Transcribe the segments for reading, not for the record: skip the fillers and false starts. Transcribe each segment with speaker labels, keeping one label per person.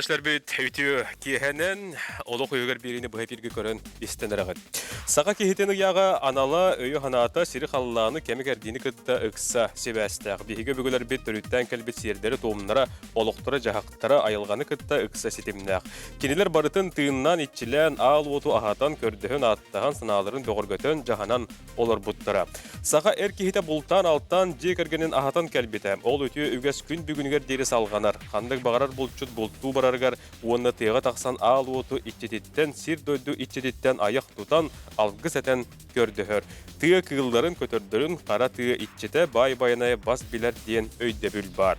Speaker 1: Көрөөччүлэрбит үтүө киэһэнэн олох үһүгэр биэриини быһа эфиргэ көрөн истэн эрэҕит. Саха киһитин ыйааҕа анала, өйө-санаата сири-халлааны, кэми-кэрдиини кытта ыкса сибээстээх. Биһиги өбүгэлэрбит төрүттээн кэлбит сиэрдэри-туомнара, олохторо-дьаһахтара айылҕаны кытта ыкса ситимнээх. Кинилэр барытын тыыннаан, иччилээн, аал уоту аһатан, көрдөһөн-ааттаһан, санааларын бөҕөргөтөн, дьаһанан олорбуттара. Саха эр киһитэ бултаан-алтаан дьиэ кэргэнин аһатан кэлбитэ. Ол үтүө үгэс күн бүгүнүгэр диэри салҕанар. Ханнык баҕарар булчут бултуу барарыгар уонна тыаҕа тахсан аал уоту иччититтэн, сир-дойду иччититтэн айах тутан, алгыс этэн көрдөһөр. Тыа кыылларын, көтөрдөрүн хара тыа иччитэ баай байанайа бас билэр диэн өйдөбүл баар.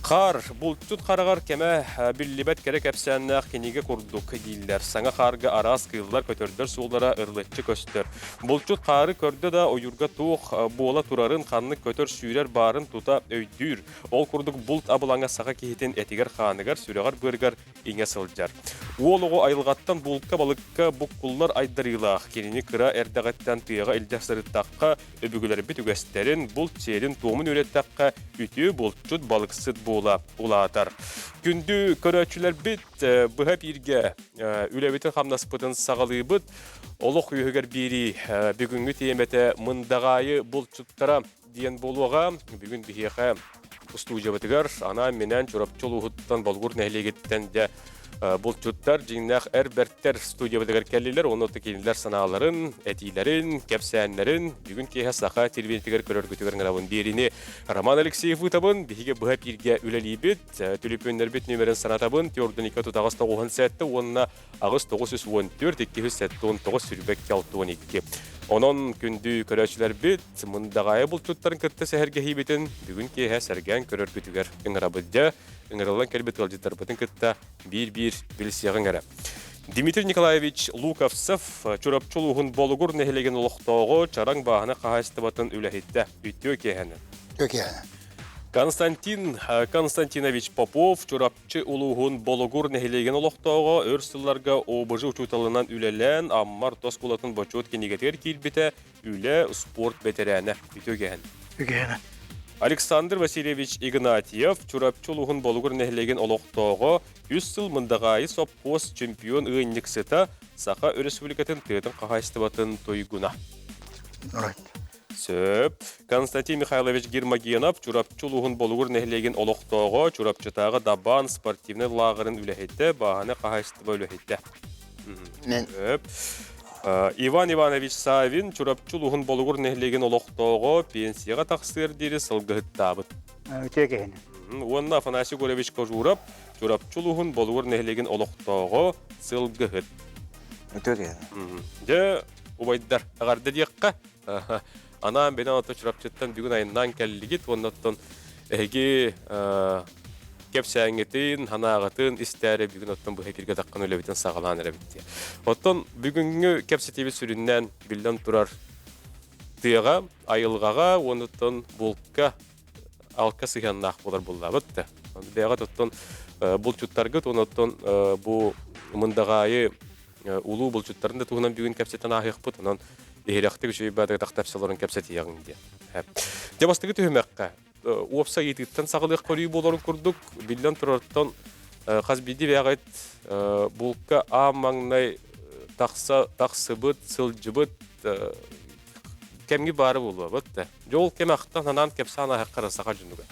Speaker 1: Хаар, булчут хараҕар кэмэ биллибэт кэрэ кэпсээннээх кинигэ курдук дииллэр. Саҥа хаарга араас кыыллар, көтөрдөр суоллара ырылыччы көстөр. Булчут хаары көрдө да ойуурга туох буола турарын, ханнык көтөр-сүүрэр баарын тута өйдүүр. Ол курдук булт абылаҥа саха киһитин этигэр-хааныгар, сүрэҕэр-быарыгар иҥэ сылдьар. Уол оҕо айылҕаттан булка-балыкка буккуллар айдарыылаах. Кинини кыра эрдэҕиттэн тыаҕа илдьэ сырыттахха, өбүгэлэрбит үгэстэрин, булт сиэрин-туомун үөрэттэххэ, үтүө булчут, балыксыт буола улаатар. Күндү көрөөччүлэрбит, быһа бииргэ үлэбитин-хамнаспытын саҕалыыбыт. Олох үөһүгэр биэрии бүгүҥҥү тиэмэтэ Мындаҕаайы булчуттара диэн буолуоҕа. Бүгүн биһиэхэ устуудьабытыгар анаан-минээн Чурапчы улууһуттан Болугур нэһилиэгиттэн дьэ булчуттар, дьиҥнээх эр бэртэр студиябытыгар кэллилэр. Уонна кинилэр санааларын, этиилэрин, кэпсээннэрин бүгүн киэһэ саха телевидениетигэр көрөргүтүгэр ыҥырабын. Биэриини Роман Алексеев ыытабын. Биһиги быһа бииргэ үлэлиибит. Түлүпүөннэрбит нүөмэрин санатабын. Түөрт тутаҕас тоҕуһун сэттэ уонна 8 914 279 22 62. Онон күндү көрөөччүлэрбит Мындаҕаайы булчуттарын кытта сэһэргэһиибитин бүгүн киэһэ сэргээн көрөргүтүгэр ыҥырабыт дьэ. Ыҥырыллан кэлбит ыалдьыттарбытын кытта биир-биир билсиэҕиҥ эрэ. Дмитрий Николаевич Луковцев Чурапчы улууһун Болугур нэһилиэгин олохтооҕо Чараҥ бааһына хаһаайыстыбатын үлэһитэ. Үтүө киэһэнэн.
Speaker 2: Үтүө киэһэнэн.
Speaker 1: Константин Константинович Попов Чурапчы улууһун Болугур нэһилиэгин олохтооҕо өр сылларга ОБЖ учууталынан үлэлээн Амма орто оскуолатын бочуот кинигэтигэр киирбитэ, үлэ, спорт бэтэрээнэ. Үтүө киэһэн.
Speaker 2: Үгэһэн.
Speaker 1: Александр Васильевич Игнатьев Чурапчы улууһун Болугур нэһилиэгин олохтооҕо, үс сыл Мындаҕаайы сопхуос чемпион ыанньыксыта, Саха Өрөспүүбүлүкэтин тыатын хаһаайыстыбатын туйгуна. Сөп. Константин Михайлович Гермогенов Чурапчы улууһун Болугур нэһилиэгин олохтооҕо, Чурапчытааҕы Дабаан спортивнай лааҕырын үлэһитэ, бааһынай хаһаайыстыба үлэһитэ. Сөп. Иван Иванович Савин Чурапчы улууһун Болугур нэһилиэгин олохтооҕо, пенсияҕа тахсыар диэри сылгыһыттаабыт.
Speaker 3: Үтүө киһини.
Speaker 1: Уонна Афанасий Егорович Кожуров Чурапчы улууһун Болугур нэһилиэгин олохтооҕо, сылгыһыт.
Speaker 4: Үтүө киһини.
Speaker 1: Дьэ, убайдар, эҕэрдэ диэххэ. Анаан бинэн ото Чурапчыттан бүгүн айаннаан кэллигит уонна оттон эһиги кэпсээҥҥитин, санааҕытын истээри бүгүн оттон быһа эфиргэ таххан үлэбитин саҕалаан эрэбит диye. Оттон бүгүҥҥү кэпсэтиибит сүрүннээн биллэн турар тыаҕа, айылҕаҕа уонна оттон булка алка сыһыаннаах буолар буллаабыт да. Бэйэҕит оттон булчуттаргыт уонна оттон бу Мындаҕаайы улуу булчуттарын да туһунан бүгүн кэпсэтэн ааһыахпыт, онон иһирэхтик үчүгэй баатыгы тахтапсаларын кэпсэтиэҕиҥ диэн. Дьэ бастакы түһүмэххэ уопсай ыйытыыттан саҕалыах көрүү буоларын курдук, биллэн турартан хас биирдии бэйэҕит булка аан маҥнай тахса тахсыбыт, сылдьыбыт кэмҥи баара буолуо да. Дьэ ол кэм ахтан анаан кэпсээн ааһыахха саха дьонугар.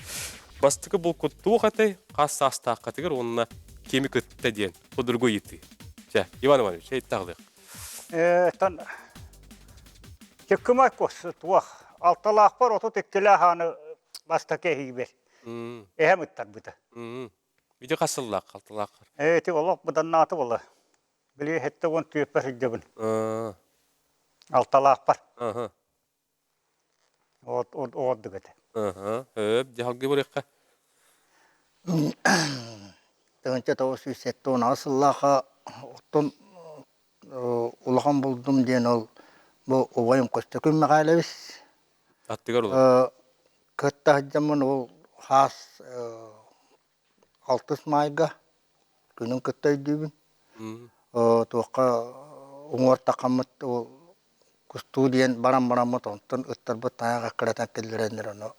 Speaker 1: Бастакы булкут туох этэй, хас саастааххытыгар уонна кими кытта диэн Судургу ыйытыы. Чэ, Иван Иванович, ыйыттаҕылыах.
Speaker 3: Тон Чыккымай кос туох алталаахпар 32-лээх ааны бастакы эһиибэр. Эһэм ыттарбыта.
Speaker 1: Ити хас сыллаах алталааххар?
Speaker 3: Ити олох быданнааты буола. Били хетте уон түөппэ сылдьабын. Алталаахпар. Оҕордук этэ.
Speaker 1: Өп, дьаһалгыы барыахха.
Speaker 2: 1978 сыллаахха оттон улахан булдум диэн ол бу убайым Көстөкүүн Мэхээлэбис
Speaker 1: Аттыгар улахан.
Speaker 2: Кытта сылдьаммын ол хаас алтыс маайга күнүн кытта өйдүүбүн. Туохха уҥуор таххаммыт ол кустуу диэн баран бараммыт онтон ыттарбыт тайах эккирэтэн киллэрэннэр ону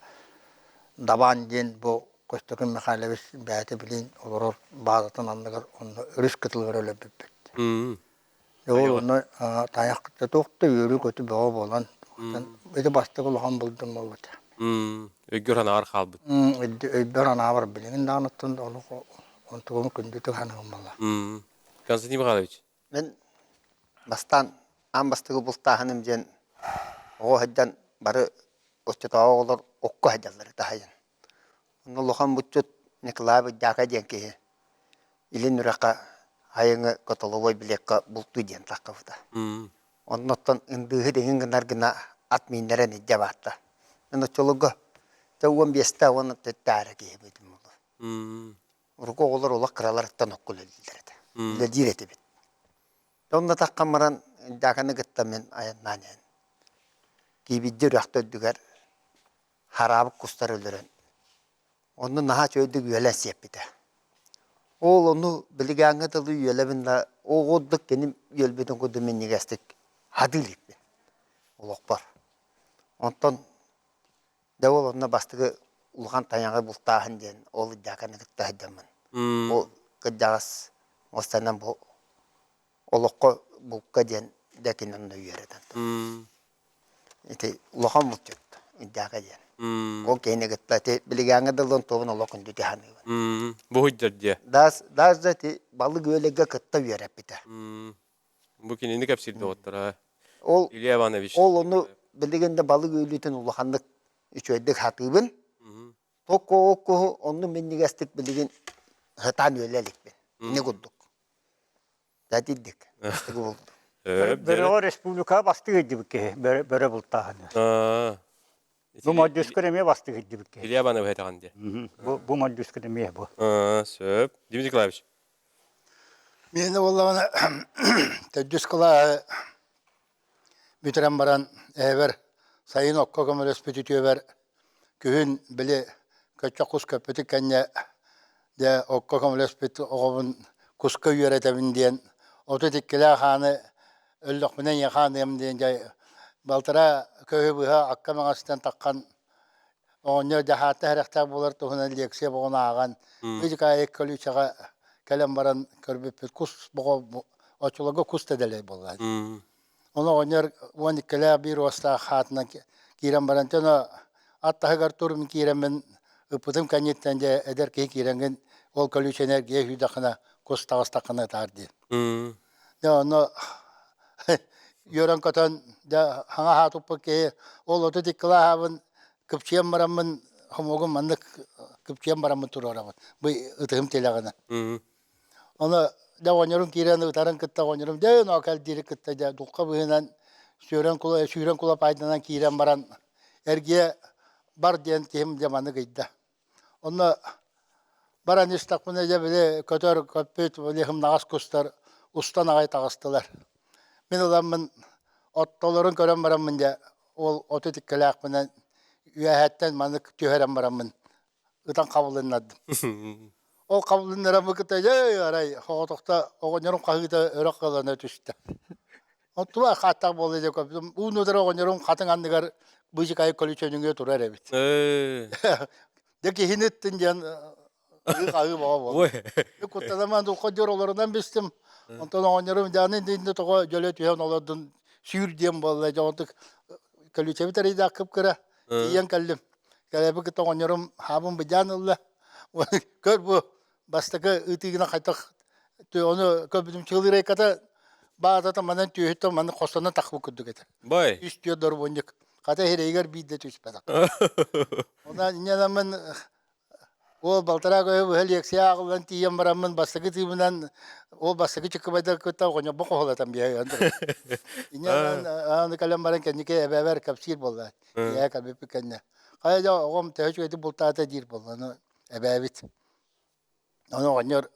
Speaker 2: дабаан диэн бу Костакын Михайлович бэйэтэ билин олорор баазатын анныгар онно өрүс кытылыгар өлөрбүппүт. Ол онно тайах туох да үөрүү-көтүү бөҕө буолан, ити бастакы улахан булдум буолбута.
Speaker 1: Өйгөр санааҕар хаалбыт.
Speaker 2: Өйбөр анаабар билигин даҕаныттан олох онтугум күндүтүк саныгым буолла.
Speaker 1: Константин Михайлович.
Speaker 5: Мин бастаан аан бастакы бултааһыным диэн оҕо сылдьан бары оччотооҕу оҕолор окко сылдьаллар таһайан. Онно улахан булчут Николай Быдьаака диэн киһи Илин үрэххэ айыҥы котоловой билиэккэ бултуу диэн таххыбыта. Оннуттан ындыыһы иҥин гынар гына ат мииннэрэн илдьэ баатта. Мин оччолорго дьэ 15-тэ уонна төттөөрө киһи битим буолуо. Урукку оҕолор олох кыраларыттан окко үлэлииллэр этэ. Үлэлиир этибит. Онно таххан баран дьааканы кытта мин айаннаан иһэн киибидди үрэх төрдүгэр хараабыт кустар өлөрөн онно наһаа үчүгэйдик үөлэн сиэппитэ. Ол ону билигааҥҥа дылы үөлэбин да оҕурдук кини үөлбүтүн курдук минньигэстик хатыы иликпин олохпор. Онтон дьэ ол онно бастакы улахан тайаҕы бултааһын диэн ол дьааканы кытта сылдьаммын. Ол кырдьаҕас останан бу олоххо булка диэн дьэ кини онно үөрэтэн Ити улахан булчут Индиака диэн. Ол киһини кытта ити билигааҥҥа дылы онтуобун олох күндү саныыбын.
Speaker 1: Бу хуйдар диэ.
Speaker 5: Даас даас да ити балык үөлэгэ кытта үөрэппитэ.
Speaker 1: Бу кинини кэпсиир доҕоттора.
Speaker 5: Ол
Speaker 1: Илья Иванович.
Speaker 5: Ол ону билигин да балык үөлүүтүн улаханнык үчүгэйдик сатыыбын. Токко-оккуһу онну минньигэстик билигин сатаан үөлэ иликпин. Ини курдук. Дэтирдик.
Speaker 3: Бөрөҕө республикаҕа бастык ыйдыбыт киһи бөрө бултааһыны. Бу моддьускар эмиэ бастык ыйдыбыт киһи.
Speaker 1: Илья Иванович этэҕин дии.
Speaker 3: Бу моддьускар эмиэ бу.
Speaker 1: Сөп. Дмитрий Николаевич.
Speaker 2: Миэнэ буоллаҕына төрдүс кылааһы бүтэрэн баран эһэбэр сайын окко көмөлөспүт үтүөбэр күһүн били көччөх кус көппүтүн кэннэ дьэ окко көмөлөспүт оҕобун куска үөрэтэбин диэн 32-лээх ааны өллөхпүнэ эйиэхэ аныам диэн дьэ балтараа көһү быһа акка мэҥэстэн таххан оҕонньор дьаһаатта сэрэхтээх буолар туһунан лекция боҕун ааҕан Үдүкаайык көлүүчэҕэ кэлэн баран көрбүппүт кус боҕо оччолорго кус да дэлэй буолла. Ону оҕонньор 12-лээх биир уостаах хаатынан киирэн баран дьоно ат таһыгар турум киирэммин ыппытым кэнниттэн дьэ эдэр киһи киирэҥҥин ол көлүүчэни эргийэ сүүрдэххинэ кус таҕыстаххына ытаар диэн. Дьэ онно үөрэн-көтөн дьэ хаҥа хаатыппыт киһи ол 32-лааһабын кыпчыйан бараммын хомуогум маннык кыпчыйан бараммын туруорабын бу ытыһым тилэҕинэ. Ону дьэ оҕонньорум киирэн ытарын кытта оҕонньорум дьэ ноо кэл диири кытта дьэ духха быһыынан сүөрэн кула сүүрэн кулапаайданан киирэн баран эргийэ бар диэн киһим дьэ маннык ыйда. Онно баран истэхпинэ дьэ били көтөр көппүт били сымнаҕас кустар устан аҕай таҕыстылар. Мин ыламмын оттолорун көрөн бараммын дьэ ол оту тиккэлээхпинэн үөһэттэн маннык түһэрэн бараммын ытан хабылыннардым. Ол хабылыннаран кытта дьэ арай соҕотохто оҕонньорум хаһыыта өрө кылана түстэ. Оттула хааттаах буолла дьэ көптүм. Уун утары оҕонньорум хатыҥ анныгар быычыкайы көлүчөнүҥүө турар эбит. Дьэ киһини ыттын диэн ыы-хаһыы бөҕө буолла. Куттанаман дулха дьор олорунан бистим. Онтон оҕонньорум дьааны иннинэ тоҕо дьөлө түһэн олордун сүүр диэн буолла. Дьэ онтук көлүчэбит эрийдээх кып-кыра. Тиийэн кэллим. Кэлэби кытта оҕонньорум хаабын быдьаан ылла. Көр бу бастакы ыытыыгынан хайдах ону көрбүтүм чылырайката баатата манан түөһүттэн манна хостонон тахпыт курдук этэ.
Speaker 1: Бай.
Speaker 2: Үс түөрт дорбунньук. Хата иһирэйигэр биирдэ түспэтэх. Онон инньэнэммин ол балтараа көһө быһа лекция ааҕыллан тиийэн бараммын бастакы тыыбынан ол бастакы чыккыбайдар кытта оҕонньорбун хоһулатан биһэ Инньэнэн аны кэлэн баран кэнники эбээбэр кэпсиир буолла. Ийээ кэлбиппит кэннэ. Хайа дьэ оҕом төһө үчүгэйдик бултаата диир буолла. Ону эбээбит. Ону оҕонньор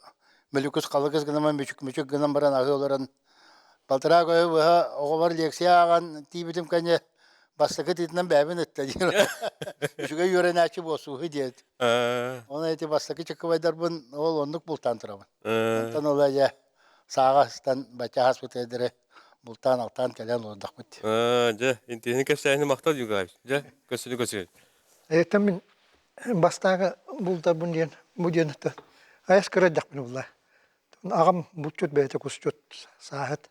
Speaker 2: мөлүкүс халыгыс гынан мүчүк-мүчүк гынан баран аһыы олорон балтараа көһү быһа оҕобор лекция ааҕан тиийбитим кэннэ бастакы тыытынан бэйэбин ытта диир. Үчүгэй үөрэнээччи буолсууһу диэт. Оны ити бастакы чыккыбайдарбын ол оннук бултаан турабын. Онтон ыла дьэ сааҕа сыстан бачча ааспыт бултаан-алтаан кэлэн олордохпут.
Speaker 1: Дьэ, интиһини кэпсээһини махтал Югаевич. Дьэ, көссүнү көссүн.
Speaker 6: Это мин. Бастаҥы бултарбын диэн бу диэн айас кыра эрдэхпинэ булла. Аҕам булчут бэйэтэ кусчут сааһыт.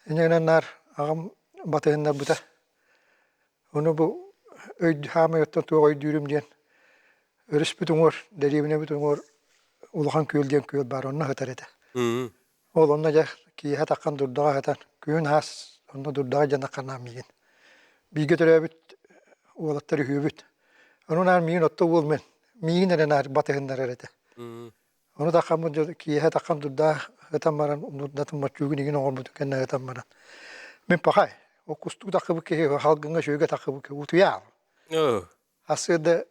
Speaker 6: Инньэ гынан наар аҕам батыһыннарбыта. Ону бу өй хаамай оттон туох өйдүүрүм диэн өрүспүт уҥуор, дэриэбинэбит уҥуор Улахан Күөл диэн күөл баар, онно сытар этэ. Ол онно дьэ киэһэ таххан дурдаҕа сытан, күһүн аас онно дурдаҕа дьэ нахханаан миигин. Бииргэ төрөөбүт уолаттар үһүөбүт. Ону наар миигин отто уол мин миигин эрэ наар батыһыннарар этэ. Ону таххаммыт дьэ киэһэ таххан дурдаҕа ытан баран дурдатын моччуугун игин оҥорбутун кэннэ ытан баран мин пахай ол кустук таххыбыт киһи халгыҥҥа сүөгэ таххыбыт киһи утуйаал. Ассыада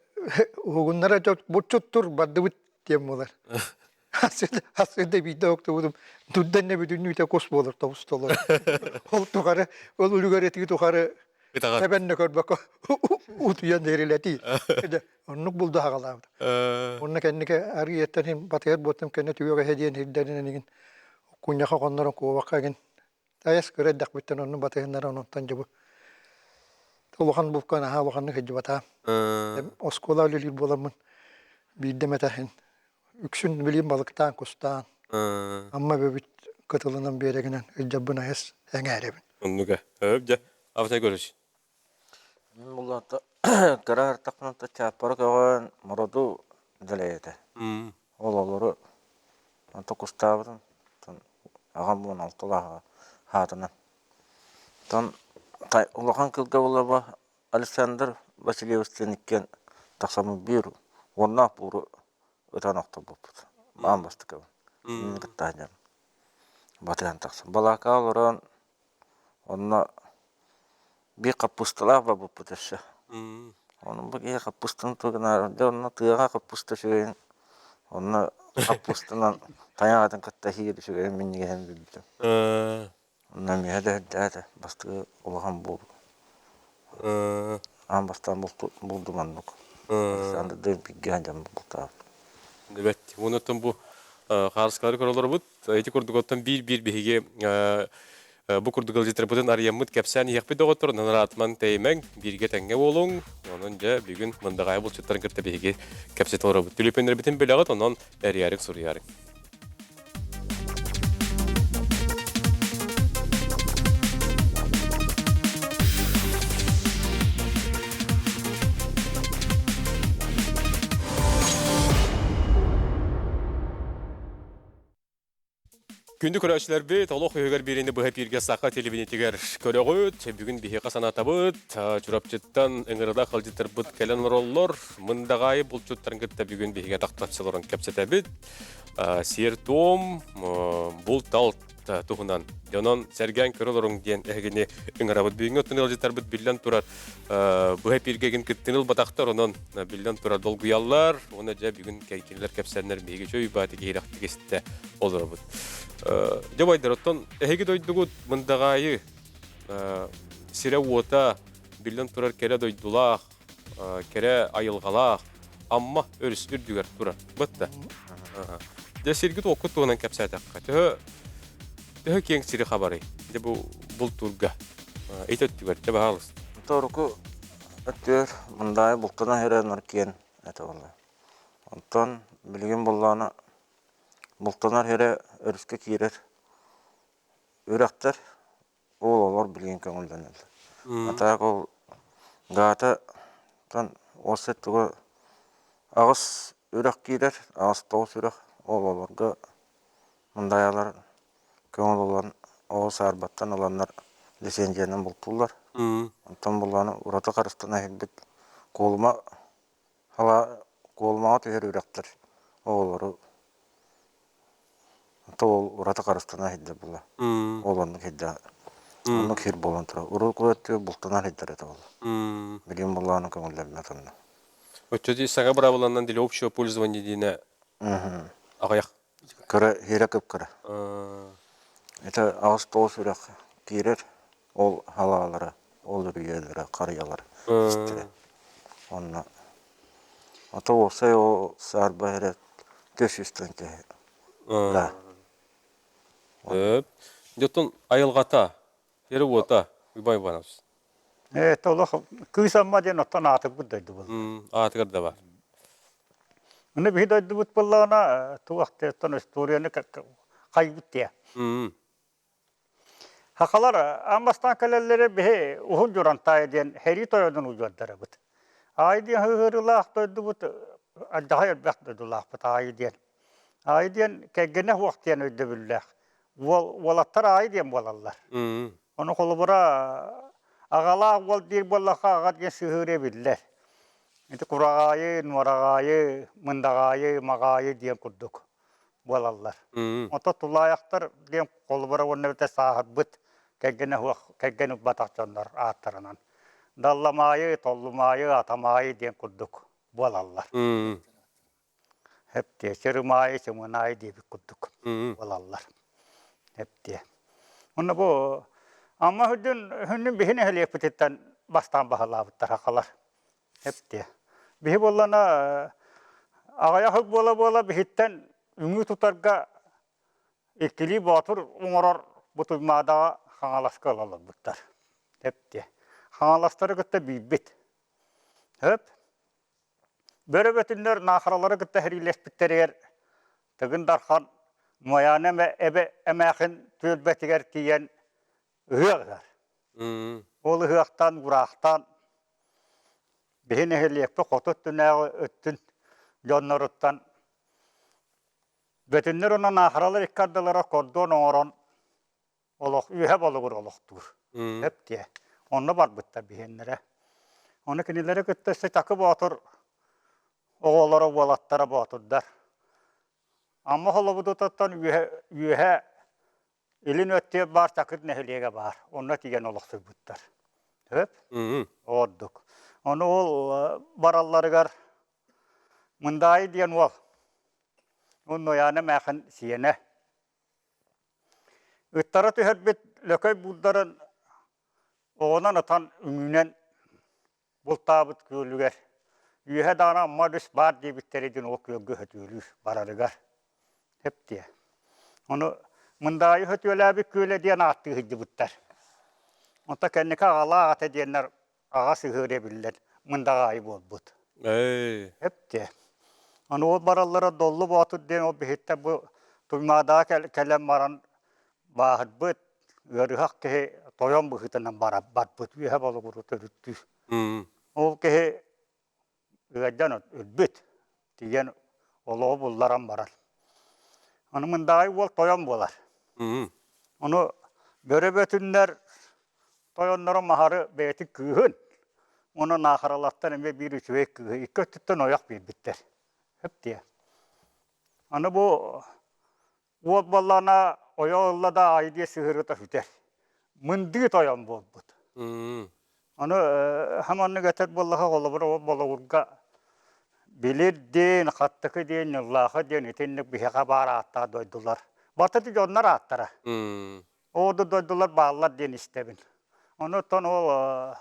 Speaker 6: уһугуннара буччуттур бардыбыт диэн буолар. Ассыада биирдэ октубутум дурданна бүтүннүүтэ кус буолар тобус толор. Ол тухары ол үлүгэр этии тухары тэбэннэ көрбөккө утуйан дэрилэтии. Оннук булду хагалаабыт. Онно кэнники арыйаттан иһин батыһар буоттум кэннэ түгэх эһэ диэн ирдэринэн игин кунньаха хоннорон куобахха игин Тайас кыра эрдэхпиттэн онну батыһыннаран онтон дьэ бу улахан булка наһаа улаханнык сылдьыбатаҕым. Оскуола үлэлиир буоламмын биирдэ эмэтэ иһин үксүн билигин балыктаан, кустаан Амма эбэбит кытылынан биэрэгинэн илдьэрбин айас эҥээрэбин.
Speaker 1: Оннуга. Өп дьэ. Автай көрүс.
Speaker 4: Мин буллаата кыра артахпына чааппара көҕөн мороду дэлэй этэ. Ол олору онто кустаабытым аҕам уон алталаах хаатынан. Оттон улахан кыылга буоллаба Александр Васильевичтыын иккиэн тахсаммыт биир уоннаах бууру ытан охторбуппут. Аан бастакыбын. Кинини кытта сылдьан батыһан тахсан. Балаакаҕа олорон Онно биир хаппыысталаах барбыппыт өссө. Ону бу киһи хаппыыстаны тугунаары дьэ онно тыаҕа хаппыыста үчүгэйин онно хаппыыстанан тайах атын кытта иһиир үчүгэйин минньигэһин билбитим. Онно эмиэ да үрдээтэ бастакы улахан буолуу. Аан бастаан булдум оннук. Александрдыын бииргэ сылдьан бултаабыт.
Speaker 1: Эбэт. Онон бу хаарыскалары көрө олоробут. Ити курдук оттон биир-биир биһиги бу курдук ыалдьыттарбытын арыйаммыт кэпсээн иһиэхпит доҕоттор. Онон араатыман тэйимэҥ, бииргэ тэҥҥэ буолуҥ. Онон дьэ бүгүн Мындаҕаайы булчуттарын кытта биһиги кэпсэтэ олоробут. Түлүпүөннэрбитин билэҕит, онон эрийээрик суруйаарыҥ. Күндү көрөөччүлэрбит, олох үһүгэр биэриини быһа эпииргэ саха телевидениетигэр көрөҕүт. Бүгүн биһиэхэ санаатабыт, Чурапчыттан ыҥырыла халдьыттарбыт кэлэн олороллор. Мындаҕаайы булчуттарын кытта бүгүн биһигэ тахтапсыларын кэпсэтэбит. Сиэр-туом, булт-алт туһунан. Дьонон сэргээн көрө олоруҥ диэн эһигини ыҥырабыт. Бүгүҥҥү оттон ыалдьыттарбыт биллэн турар быһа эпииргэгин кыттыны ылбатахтар, онон биллэн турар долгуйаллар. Уонна дьэ бүгүн кинилэр кэпсэннэр биһиги чөй бааты киһирэхтик истэ олоробут. Дьэ байдар, оттон эһиги дойдугут Мындаҕаайы сирэ-уота биллэн турар кэрэ дойдулаах, кэрэ айылҕалаах Амма өрүс үрдүгэр турар. Бытта. Дьэ сиргит уоккут туһунан кэпсээтэххэ, төһө төһө киэҥ сири хабарый? Дьэ бу бултуурга ит өттүгэр дьэ баһаалыста.
Speaker 4: Торуку өттүгэр мындаайы бултана иһэрэн киэн этэ буолла. Онтон билигин буллаана бултанар иһэрэ өрүскэ киирэр үрэхтэр Ол олор билигин көҥүллэнэллэр. А так ол гаататтан ол сир туга аҕыс үрэх киирэр, аҕыс тоҕус үрэх ол олорго мындаайалар көҥүл ылан оҕо саарбаттан ыланнар лицензиянан бултууллар. Онтон буллааны ураты харыстана иһирбит Куолума халаа Куолумаҕа түһэр үрэхтэр оҕолору Ол ураты харыстана сылдьар буолла. Ол оннук сылдьа оннук сир буолан турар. Урукку өттүгэр бултанар сылдьар этэ ол. Билигин буллаҕына көҥүллэммэт онно.
Speaker 1: Оччо дии саҥа быраабыланан для общего пользования диэнэ аҕыйах.
Speaker 4: Кыра иһирэ кып-кыра. Это аҕыс тоҕус үрэх киирэр ол халаалара, ол үрүйэлэрэ, харыйалара истэрэ. Онно ото уопсай ол саарба эрэ көс үстэн киһи Да.
Speaker 1: Өп. Дьоттон айылҕата, сири-уота, Уйбай Иванович.
Speaker 3: Ээ, олох Кыыс Амма диэн оттон аатырбыт дойду буолла.
Speaker 1: Аатыгар да бар.
Speaker 3: Маны биһи дойдубут буоллаҕына туох оттон историяны хайбыт диэ. Хахалар аан бастаан кэлэллэрэ биһи Уһун Дьурантаайы диэн сэрии тойонун удьуордарабыт. Аайы диэн ыһыырыылаах дойдубут алдьархай элбэх дойдулаахпыт Аайы диэн. Аайы диэн кэргэнэ суох диэн өйдөбүллээх. Уол, уолаттар аайы диэн буолаллар. Ону холобура аҕалаах уол диир буоллахха аҕа диэн сыһыырыа биллэр. Ити кураҕаайы, нуораҕаайы, мындаҕаайы, маҕаайы диэн курдук буолаллар. Ото тулаайахтар диэн холобура уонна эбэтэр сааһырбыт кэргэнэ суох кэргэн ылбатах дьоннор ааттарынан Далламаайы, Толлумаайы, Атамаайы диэн курдук буолаллар. Эптиэ, Чырымаайы, Чымынаайы диэбит курдук буолаллар. Эптиэ. Онно бу Амма үрдүн хүннүн биһи нэһилиэкпититтэн бастаан баһылаабыттар хахалар. Эптиэ. Биһи буоллана аҕыйах сыл буола-буола биһиттэн үҥүү тутарга иккилии боотур оҥорор бу Туймаадаҕа Хаҥаласка ыла олорбуттар. Эптиэ. Хаҥаластары кытта биирбит. Сөп. Бөрө бөтүннэр Наахаралары кытта сэриилэспиттэригэр Тыгын Дархан Муойаана эбэ эмээхин түөлбэтигэр тиийэн ыһыах ыһар. Ол ыһыахтан, ураахтан биһи нэһилиэкпит хоту өттүнээҕи өттүн дьонноруттан Бөтүннэр уонна Наахаралар икки ардылара кордон оҥорон олох үөһэ болугур олохтуур. Сөп диэ. Онно барбыттар биһиэннэрэ. Ону кинилэри кытта өссө Чакы Боотур оҕолоро уолаттара боотурдар. Амма Холобудутуттан үөһэ, үөһэ илин өттүгэр баар Чакыр нэһилиэгэ баар. Онно тиийэн олохсуйбуттар. Сөп? Ордук. Ону ол баралларыгар Мындаайы диэн уол. Ол Нойаана эмээхин сиэнэ. Ыттара түһэрбит лөкөй буурдарын оҕунан ытан үҥүүнэн бултаабыт күөлүгэр үөһэ даҕаны Амма өрүс баар диэбиттэрэ диэн ол күөлгэ өтүөлүүр барарыгар. Сөп диэ. Ону Мындаайы өтүөлээбит күөлэ диэн ааттыы сылдьыбыттар. Онтон кэнники аҕалаах ата диэннэр аҕа сыһыарыа биллэр мындаҕаайы буолбут.
Speaker 1: Ээ.
Speaker 3: Эптэ. Аны ол бараллара Доллу Боотур диэн ол биһиттэн бу Туймаадаҕа кэлэн баран бааһырбыт, ыарыһах киһи тойон быһыытынан барбыт, үөһэ болугуру төрүттүү. Ол киһи ыалдьан өлбүт, тиийэн олоҕу булларан барар. Аны Мындаҕай уол тойон буолар. Ону бөрө бөтүннэр тойонноро Маһары бэйэтин кыыһын уонна Наахаралартан эмиэ биир үчүгэй кыыһы икки өттүттэн ойох биэрбиттэр. Сөп диэ. Аны бу уол буоллаҕына ойох ылла да аайы диэ сыһыарыта сүтэр. Мындыы тойон буолбут. Аны хам оннук этэр буоллаха холобур ол Болугурга Билир диэн, Хаттыкы диэн, Ньыллаахы диэн итинник биһиэхэ баар ааттаах дойдулар. Барыта дьоннор ааттара. Ол да дойдулар бааллар диэн истэбин. Онуттан ол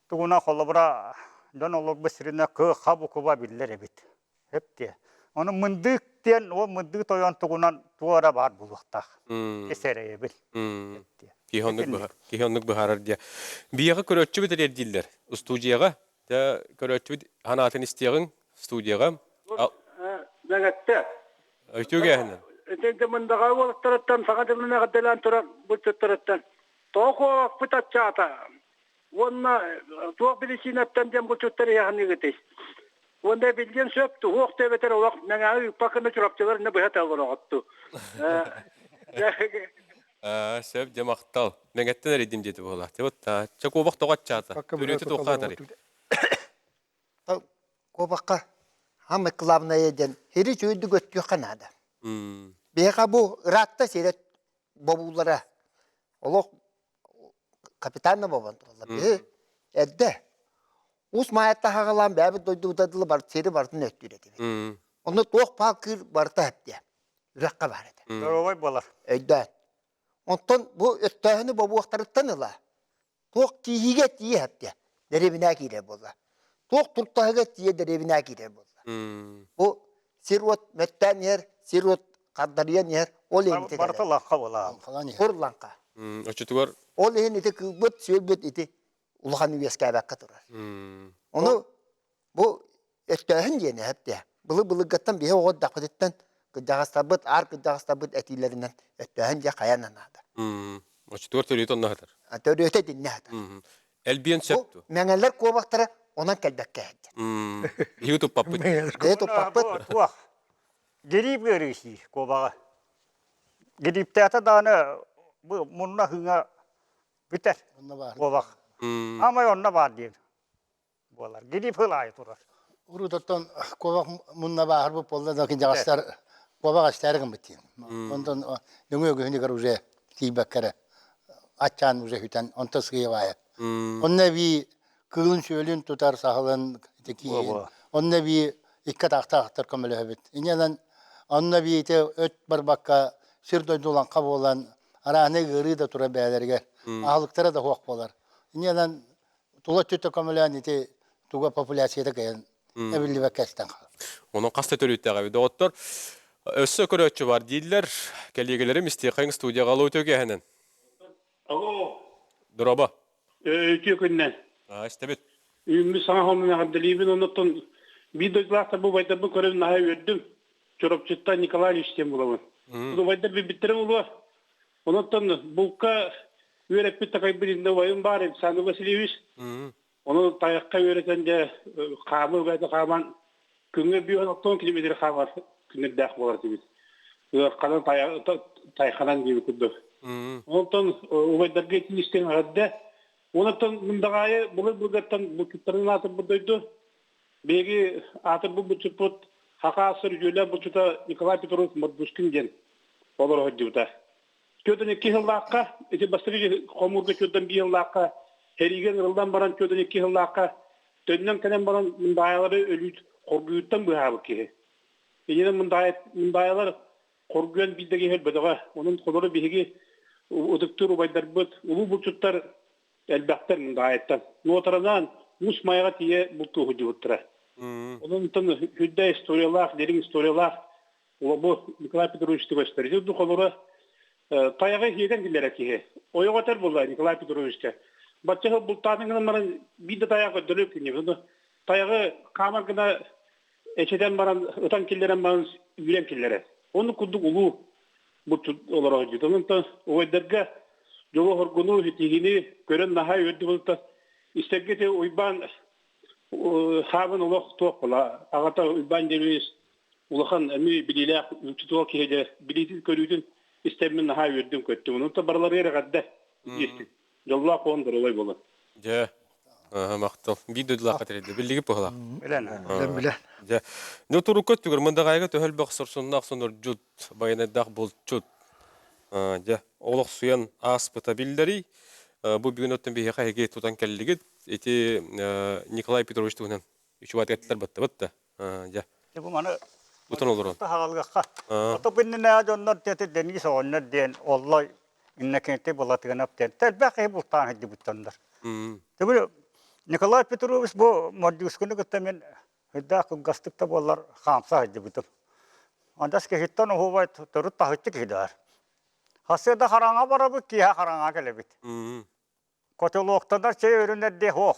Speaker 3: тугунан холобура дьон олорбут сиринэ кы-ха букуба биллэр эбит. Сөп диэ. Ону мындыык диэн ол мындыы тойон тугунан туох эрэ баар буолуохтаах. Сэрэйэбин.
Speaker 1: Киһи оннук киһи оннук быһаарар диэ. Биһиэхэ көрөөччүбүт эрэр дииллэр. Студияҕа. Дьэ көрөөччүбүт санаатын истиэҕиҥ студияҕа.
Speaker 7: Мэҥэттэ.
Speaker 1: Үтүөгээһинэн.
Speaker 7: Итинтэ мындаҕа уолаттарыттан саҥа дьылын эҕэрдэлээн туран булчуттарыттан тоҕо куобахпыт аччаата уонна туох биричиинэттэн диэн булчуттар иһэхниигитий уонна биллиэн сөп туһуох да эбэтэр олох мэҥэҕэ ыыппаккына чурапчылар иннэ быһа таллар
Speaker 1: Сөп дьэ махтал. Мэҥэттэн эрийдим диэти буолла. Вот чэ куобах тоҕо аччаата. Төрүөтэ туохха атарый?
Speaker 5: Куобахха самое главное диэн сири үчүгэйдик өттүөххэ наада. Биһиэхэ бу ыраатта сирэ бобуулара олох капитально бобон тураллар. Биһи эрдэ Уус Маайатта хаҕалаан бэйэбит дойдубута дылы бар сири барытын өттүүр этибит. Онно туох баал кыыр барыта эптиэ. Үрэххэ баар этэ.
Speaker 3: Здоровай буолар.
Speaker 5: Өйдөөн. Онтон бу өттөөһүнү бобуохтарыттан ыла Туох тииһигэ тиийэ эптэ, дэриэбинэ киирэр буолла. Туох туртаһыга тиийэ дэриэбинэ киирэр буолла. Бу сир-уот мөттөөн иһэр, сир-уот хардарыйан иһэр, ол иһин ити
Speaker 3: Барыта лаҥха буолаа.
Speaker 5: Кур лаҥха.
Speaker 1: Оччотугар
Speaker 5: Ол иһин ити кыылбыт, сүөлбүт ити улахан үөскээбэккэ турар. Ону бу өттөөһүн диэн эһэптэ. Былыр-былыргаттан биһи оҕо эрдэхпититтэн кырдьаҕастарбыт, аар кырдьаҕастарбыт этиилэринэн өттөөһүн дьэ хайа наада.
Speaker 1: Оччотугар төрүөтэ онно сытар.
Speaker 5: Төрүөтэ итиннэ сытар.
Speaker 1: Элбиэн сөп дуо?
Speaker 5: Мэҥэлэр куобахтара онон кэлбэккэ сылдьар.
Speaker 1: Биһиги туппаппыт.
Speaker 5: Биһиги туппаппыт.
Speaker 3: Туох? Гирип ыарыы сиир куобаҕа. Гирииптээтэ даҕаны бу мунна хыҥа бүтэр куобах. Амай онно баар диэн буолар. Гирип хыл аайы турар.
Speaker 2: Урутоттон куобах мунна бааһырбыт буолла да кырдьаҕастар куобах эстээри гыммыт диэн. Онтон нөҥүө күһүнүгэр уже тиийбэккэ эрэ аччаан уже сүтэн онто сыыйа-баайа. Онно эбии кыылын-сүөлүн тутар саһылын ити киин. Онно эбии икки атахтаахтар көмөлөһөбүт. Инньэнэн онно эбии ити өт барбакка сир дойду лаҥха буолан арааны ыарыы да турар бэйэлэригэр аһылыктара да суох буолар. Инньэнэн тула өттүттэн көмөлөөн ити туга популяцията кыайан эбиллибэккэ эстэн хаалар.
Speaker 1: Онон хас да төрүттээх эбит доҕоттор. Өссө көрөөччү бар дииллэр. Кэлиэгэлэрим истиэхэҥ студияҕа алло үтүөкэһинэн.
Speaker 8: Алло.
Speaker 1: Дороба.
Speaker 8: Үтүө күннэн.
Speaker 1: Истэбит.
Speaker 8: Үүммүт саҥа хомун эҕэрдэлиибин оннуттан биир дойдулаахтар бу убайдарбын көрөн наһаа үөрдүм. Чурапчыттан Николай Ильич диэн булабын. Убайдар билбиттэрим улуо. Онон булка үөрэппит такайбыт иннэ убайым баар Александр Васильевич. Ону тайахха үөрэтэн дьэ хаамыы бэйэтэ хааман күҥҥэ бүөн оттон километр хаамар күннэрдээх буолар этибит. Ыарханан тайханан диэбит курдук. Онтон убайдарга итин истэн эҕэрдэ. Онтон мындаҕаайы былыр-былыргаттан булчуттарын аатырбыт дойду. Биһиги аатырбыт булчуппут Хакаасыр үтүөлээх булчута Николай Петрович Мордускин диэн олоро сылдьыбыта. 42 сыллаахха, ити бастакы хомуурга 41 сыллаахха сэриигэ ыҥырыллан баран 42 сыллаахха төннөн кэлэн баран мындаайалары өлүү хоргуйуттан быыһаабыт киһи. Иннинэн мындаайалар хоргуйан биирдэ киһи өлбөтөҕө. Онон холору биһиги ытыктыыр убайдарбыт, улуу булчуттар элбэхтэр мындаайыттан. Нуотаранаан Мус Майаҕа тиийэ бултуу сылдьыбыттара. Онон үрдэ историялаах, дириҥ историялаах Бу Николай Петрович көстөр. Ити холура тайаҕы иһиэтэн киллэрэр киһи. Ойоҕо этэр буолла Николай Петровичка. Бачча сыл бултаатын гынан баран биир да тайаҕы көрдөрүө кинини. Тайаҕы хаамар гына эчэтэн баран ытан киллэрэн баран үүрэн киллэрэр. Ону курдук улуу булчут олоро сылдьыбыт. Онон убайдарга дьолу-хоргуну, ситиһиини көрөн наһаа үөрдү булта. Истэргэ ити Уйбаан хаабын олох туох була. Аҕата Уйбаан Демидович улахан эмиэ билиилээх учуутал киһи дьэ билиитин-көрүүтүн истэммин наһаа үөрдүм-көттүм. Онон барыларыгар эҕэрдэ диэстим. Дьоллоох буолан доруобай буолун.
Speaker 1: Дьэ, махтал. Биир дойдулаахха тэрилдэ. Биллиги пыһылаах.
Speaker 3: Билэн.
Speaker 6: Билэн, билэн.
Speaker 1: Дьэ, ну турукка өттүгэр Мындаҕаайга төһө элбэх сорсуннаах сонордьут, байанайдаах булчут. Дьэ, олохсуйан ааспыта биллэрий. Бу бүгүн оттон биһиэхэ эһиги тутан кэллигит. Ити Николай Петрович туһунан үчүгэй эттилэр баттыбыт да. Дьэ.
Speaker 3: Бу маны
Speaker 1: Утан олорон.
Speaker 3: Таһаҕалыахха. Ото биннинээ дьоннор диэти Денис оҕонньор диэн оллой Иннокентий Былатыанов диэн элбэх киһи бултаан сылдьыбыттаннар. Түгүл Николай Петрович бу Мордюшканы кытта мен үрдээх кылгастык да буоллар хаамса сылдьыбытым. Андас киһиттэн уһубай төрүт таһыччы киһи даар. Хасыада хараҥа барабыт, киэһэ хараҥа кэлэбит. Котелоктанар чэй өрүнэр суох.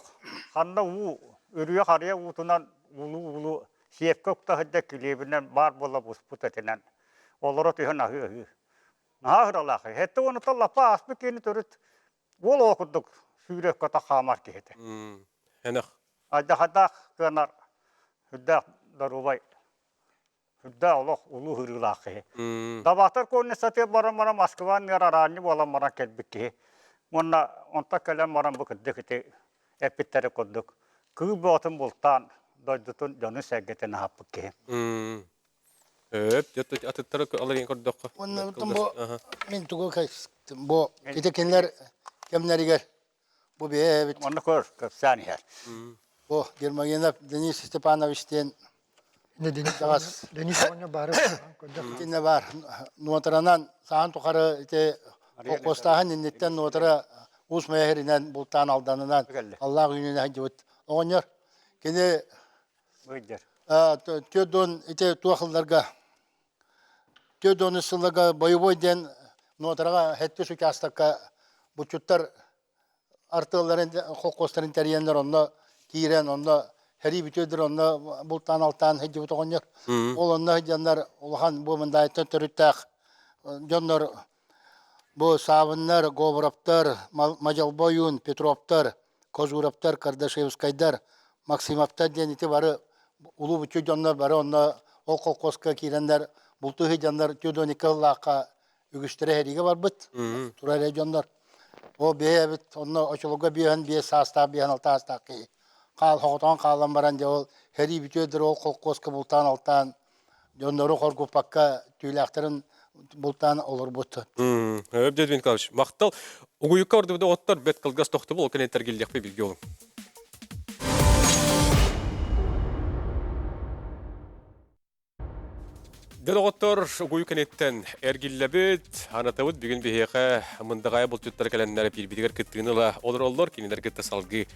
Speaker 3: Ханна уу, үрүйэ-харыйа уутунан уулуу-уулуу сиэпкэ укта сылдьар килиэбинэн баар буола буспут этинэн олоро түһэн аһыы-аһыы. Наһаа ыралаах. Сэттэ уонуттан лаппа ааспыт киһини төрүт уол оҕо курдук сүүрэ-көтө хаамар киһи этэ.
Speaker 1: Энэх.
Speaker 3: Алдьархайдаах кыанар сүрдээх доруобай Сүрдээх олох улуу ырыылаах киһи. Дабаатар конницатыгар баран баран Москва анныгар араанньы буолан баран кэлбит киһи. Уонна онтон кэлэн баран бу кырдьык ити эппиттэрин курдук кыыл бөҕөтүн бултаан дойдутун дьонун-сэргэтин аһаппыт киһи.
Speaker 1: Өп, атыттары аларыйан көрдөххө.
Speaker 2: Уонна бу мин тугу бу ити кинилэр кэмнэригэр Бу бэйэбит.
Speaker 3: Онно көр, кэпсээн иһэр.
Speaker 2: Бу Гермогенов Денис Степанович диэн
Speaker 6: Денис Денис оҕонньор баары
Speaker 2: Итиннэ баар. Нуотаранан саһан тухары ити холкуостааһын инниттэн нуотара уус мэһэринэн бултаан алданынан Аллаах үүнүнэ сылдьыбыт оҕонньор. Кини түөрт ити туох ылларга 40 сылларга боевой диэн Нуотараҕа сэттис учаастакка булчуттар артыалларын холкуостарын тэрийэннэр онно киирэн онно Сэрии бүтүөдүр онно бултаан алтаан сылдьыбыт оҕонньор. Ол онно сылдьаннар улахан бу Мындаайыттан төрүттээх дьоннор бу Саабыннар, Говоровтар, Мадьалба ойуун, Петровтар, Кожуровтар, Кардашевскайдар, Максимовтар диэн ити бары улуу буччу дьоннор бары онно ол колхозка киирэннэр бултуу сылдьаннар Тюдоника ыллаахха үгүстэрэ сэриигэ барбыт турар эрэ дьоннор. Ол бэйэбит онно очолорго биэһэн биэс саастаах, биэһэн алта саастаах киһи хаал хоҕотоон хаалан баран дьэ ол сэрии бүтүө ол холкуоска бултаан алтаан дьоннору хоргуппакка түүлээхтэрин бултаан олорбут.
Speaker 1: Өп Дмитрий Николаевич, махтал. Угуйукка ордубут оттор бэт кылгас тохтобул ол кэнниттэн эргиллиэхпит билги олуҥ. Дьэ доҕоттор, угуйу кэнниттэн эргиллэбит, анатабыт бүгүн биһиэхэ Мындаҕаайы булчуттара кэлэннэр биирбитигэр кыттыыны ыла олороллор, кинилэр кытта салгыы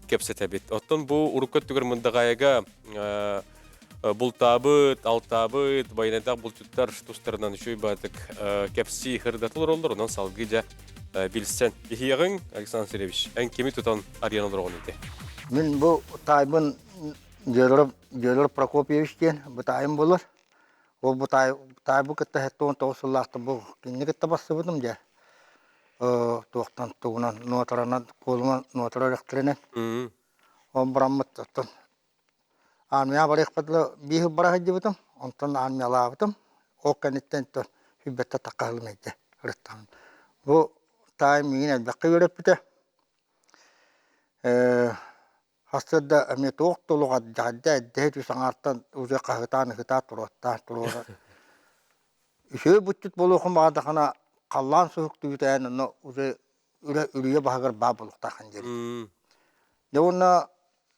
Speaker 1: кэпсэтэбит. Оттон бу урукку өттүгэр Мындаҕаайыга бултаабыт, алтаабыт, байанайдаах булчуттар тустарынан үчүгэй баатык кэпсии ырдата олороллор, онон салгыы дьэ билсэн иһиэҕиҥ, Александр Сергеевич, эн кими тутан арыйан олороҕун ити?
Speaker 2: Мин бу таайбын Дьөлөр Дьөлөр Прокопьевич диэн бытаайым буолар. Ол бытаай бытаайбы кытта 79 сыллаахтан бу кинини кытта барсыбытым дьэ. Туохтан тугунан нуотаранан куолуман нуотара үрэхтэринэн. Ол бараммыт оттон армияҕа барыахпар дылы биир сыл бара сылдьыбытым. Онтон армиялаабытым. Ол кэнниттэн сүүрбэттэ тахха сылым ырыттаҕым. Бу таайым миигин элбэххэ үөрэппитэ. Сарсыарда эмиэ туох да олох ардьаҕайда эрдэһит үс аҥаартан уже хаһытаан ыһытаат туруоттаан туруорар. Үчүгэй буччут буолуохун баҕардахына халлаан суһуктуйутаан онно уже үрэ үрүйэ баһыгар баар буолуохтааххын диэбит. Дьэ уонна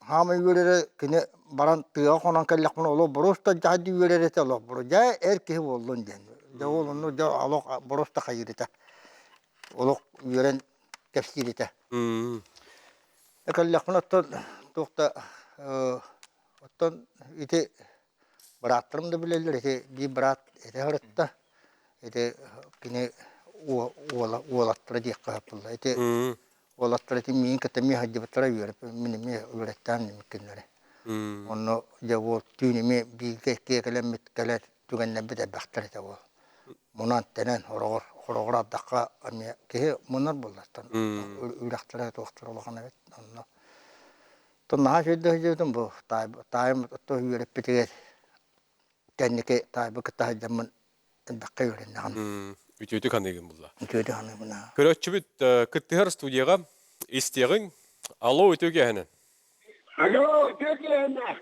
Speaker 2: хаамай үөрэрэ кини баран тыаҕа хонон кэллэхпинэ олох боруоста дьаһайдыы үөрэр этэ олох боро дьэ эр киһи буоллун диэн. Дьэ ол онно дьэ олох боруоста хайыыр этэ. Олох үөрэн кэпсиир этэ. Кэллэхпинэ оттон туох да оттон ити бырааттарым да билэллэр ити биир быраат этэ сырытта ити кини уола уолаттара диэххэ сөп буолла ити уолаттара ити миигин кытта эмиэ сылдьыбыттара үөрэп мин эмиэ үөрэттээн кинилэри онно дьэ уол түүн эмиэ бииргэ иккиэ кэлэммит кэлэр түгэннэрбит элбэхтэр этэ уол мунан-тэнэн хороҕор хороҕор ардахха эмиэ киһи мунар буоллартан үрэхтэрэ туохтара улахан эбит онно оттон наһаа үчүгэйдик сылдьыбытым бу таайым үөрэппитигэр кэнники таайбы кытта сылдьаммын элбэххэ үөрэннэҕим
Speaker 1: Үтүөтүк аныыгын булла.
Speaker 2: Үтүөтүк аныыбын аа.
Speaker 1: Көрөөччүбүт кыттыһар студияҕа истиэҕиҥ. Алло, үтүө киэһэнэн.
Speaker 7: Алло, үтүө киэһэнэн.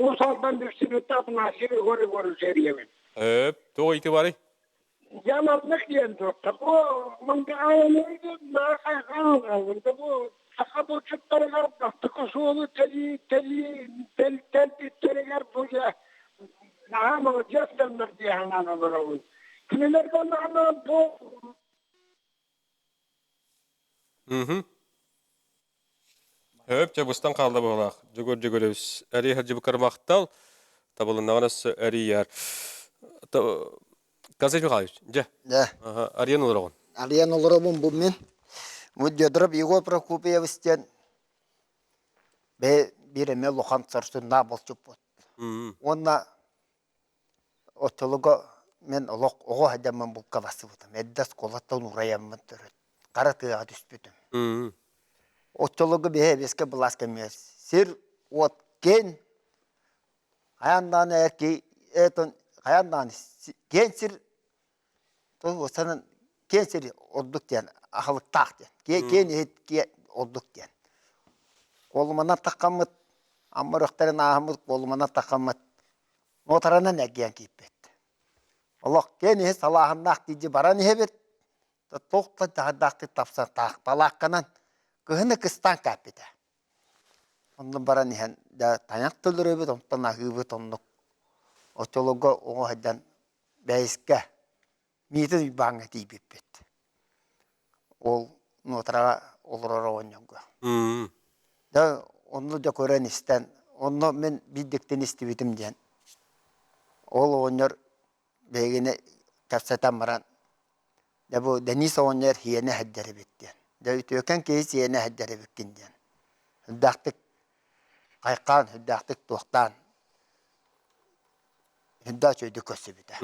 Speaker 7: Уус Алдан Дүпсүнүттэ Афанасий Егор Егорович эрийэбин.
Speaker 1: Өп, туох ыйытыы барый?
Speaker 7: Дьэ маннык диэн туохта бу бу саха булчуттарыгар бастакы суолу тэлии тэлии тэлбиттэригэр бу дьэ наһаа молодец дьоннор дии санаан олоробун. Кинилэр буоллаҕына бу
Speaker 1: Мгм. Өп, дьэ быстан хаалла быһыылаах. Дьөгүөр Дьөгүөрөбүс эрий сылдьыбыккар махтал. Табылыннаҕына өссө эрийэр. Константин Михайлович, дьэ.
Speaker 5: Дьэ.
Speaker 1: Арыйан олороҕун.
Speaker 5: Арыйан олоробун бу мин. Бу Дедоров Егор Прокопьевич диэн бэйэ биир эмэ улахан сарсыннаах булчуппут. Уонна Оччолорго мин олох оҕо сылдьаммын булка барсыбытым. Эрдэ оскуолаттан уурайаммын төрүт хара тыаҕа түспүтүм. Оччолорго биһи эбиэскэ былаас кэмигэр сир-уот киэҥ, хайаан даҕаны эр киһи хайаан даҕаны киэҥ сир киэҥ сир ордук диэн аһылыктаах диэн киэҥ иһит ордук диэн. Куолуманан таххаммыт Амма үрэхтэрин ааһаммыт куолуманан таххаммыт Нуотаранан эргийэн киирбит. Олох киэн иһи салааһыннаах диидьи баран иһэбит. Туох да дьаһайдаахтык тапсан балаакканан кыһыны кыстаан кээппитэ. Онно баран иһэн дьэ тайах төлөрөбүт, онтон аһыыбыт оннук. Оччолорго оҕо сылдьан бэйискэ Миитин Уйбааҥҥа тиийбиппит. Ол Нуотараҕа олорор оҕонньорго. Дьэ онно дьэ көрөн-истэн, онно мин биирдиктэн истибитим диэн. Ол оҕонньор биһигини кэпсэтэн баран, дьэ бу Денис оҕонньор сиэнэ сылдьар эбит диэн. Дьэ үтүөкэн киһи сиэнэ сылдьар эбиккин диэн. Элбэхтик. хайхаан сүрдээхтик туохтаан сүрдээх үчүгэйдик көрсүбүтэ.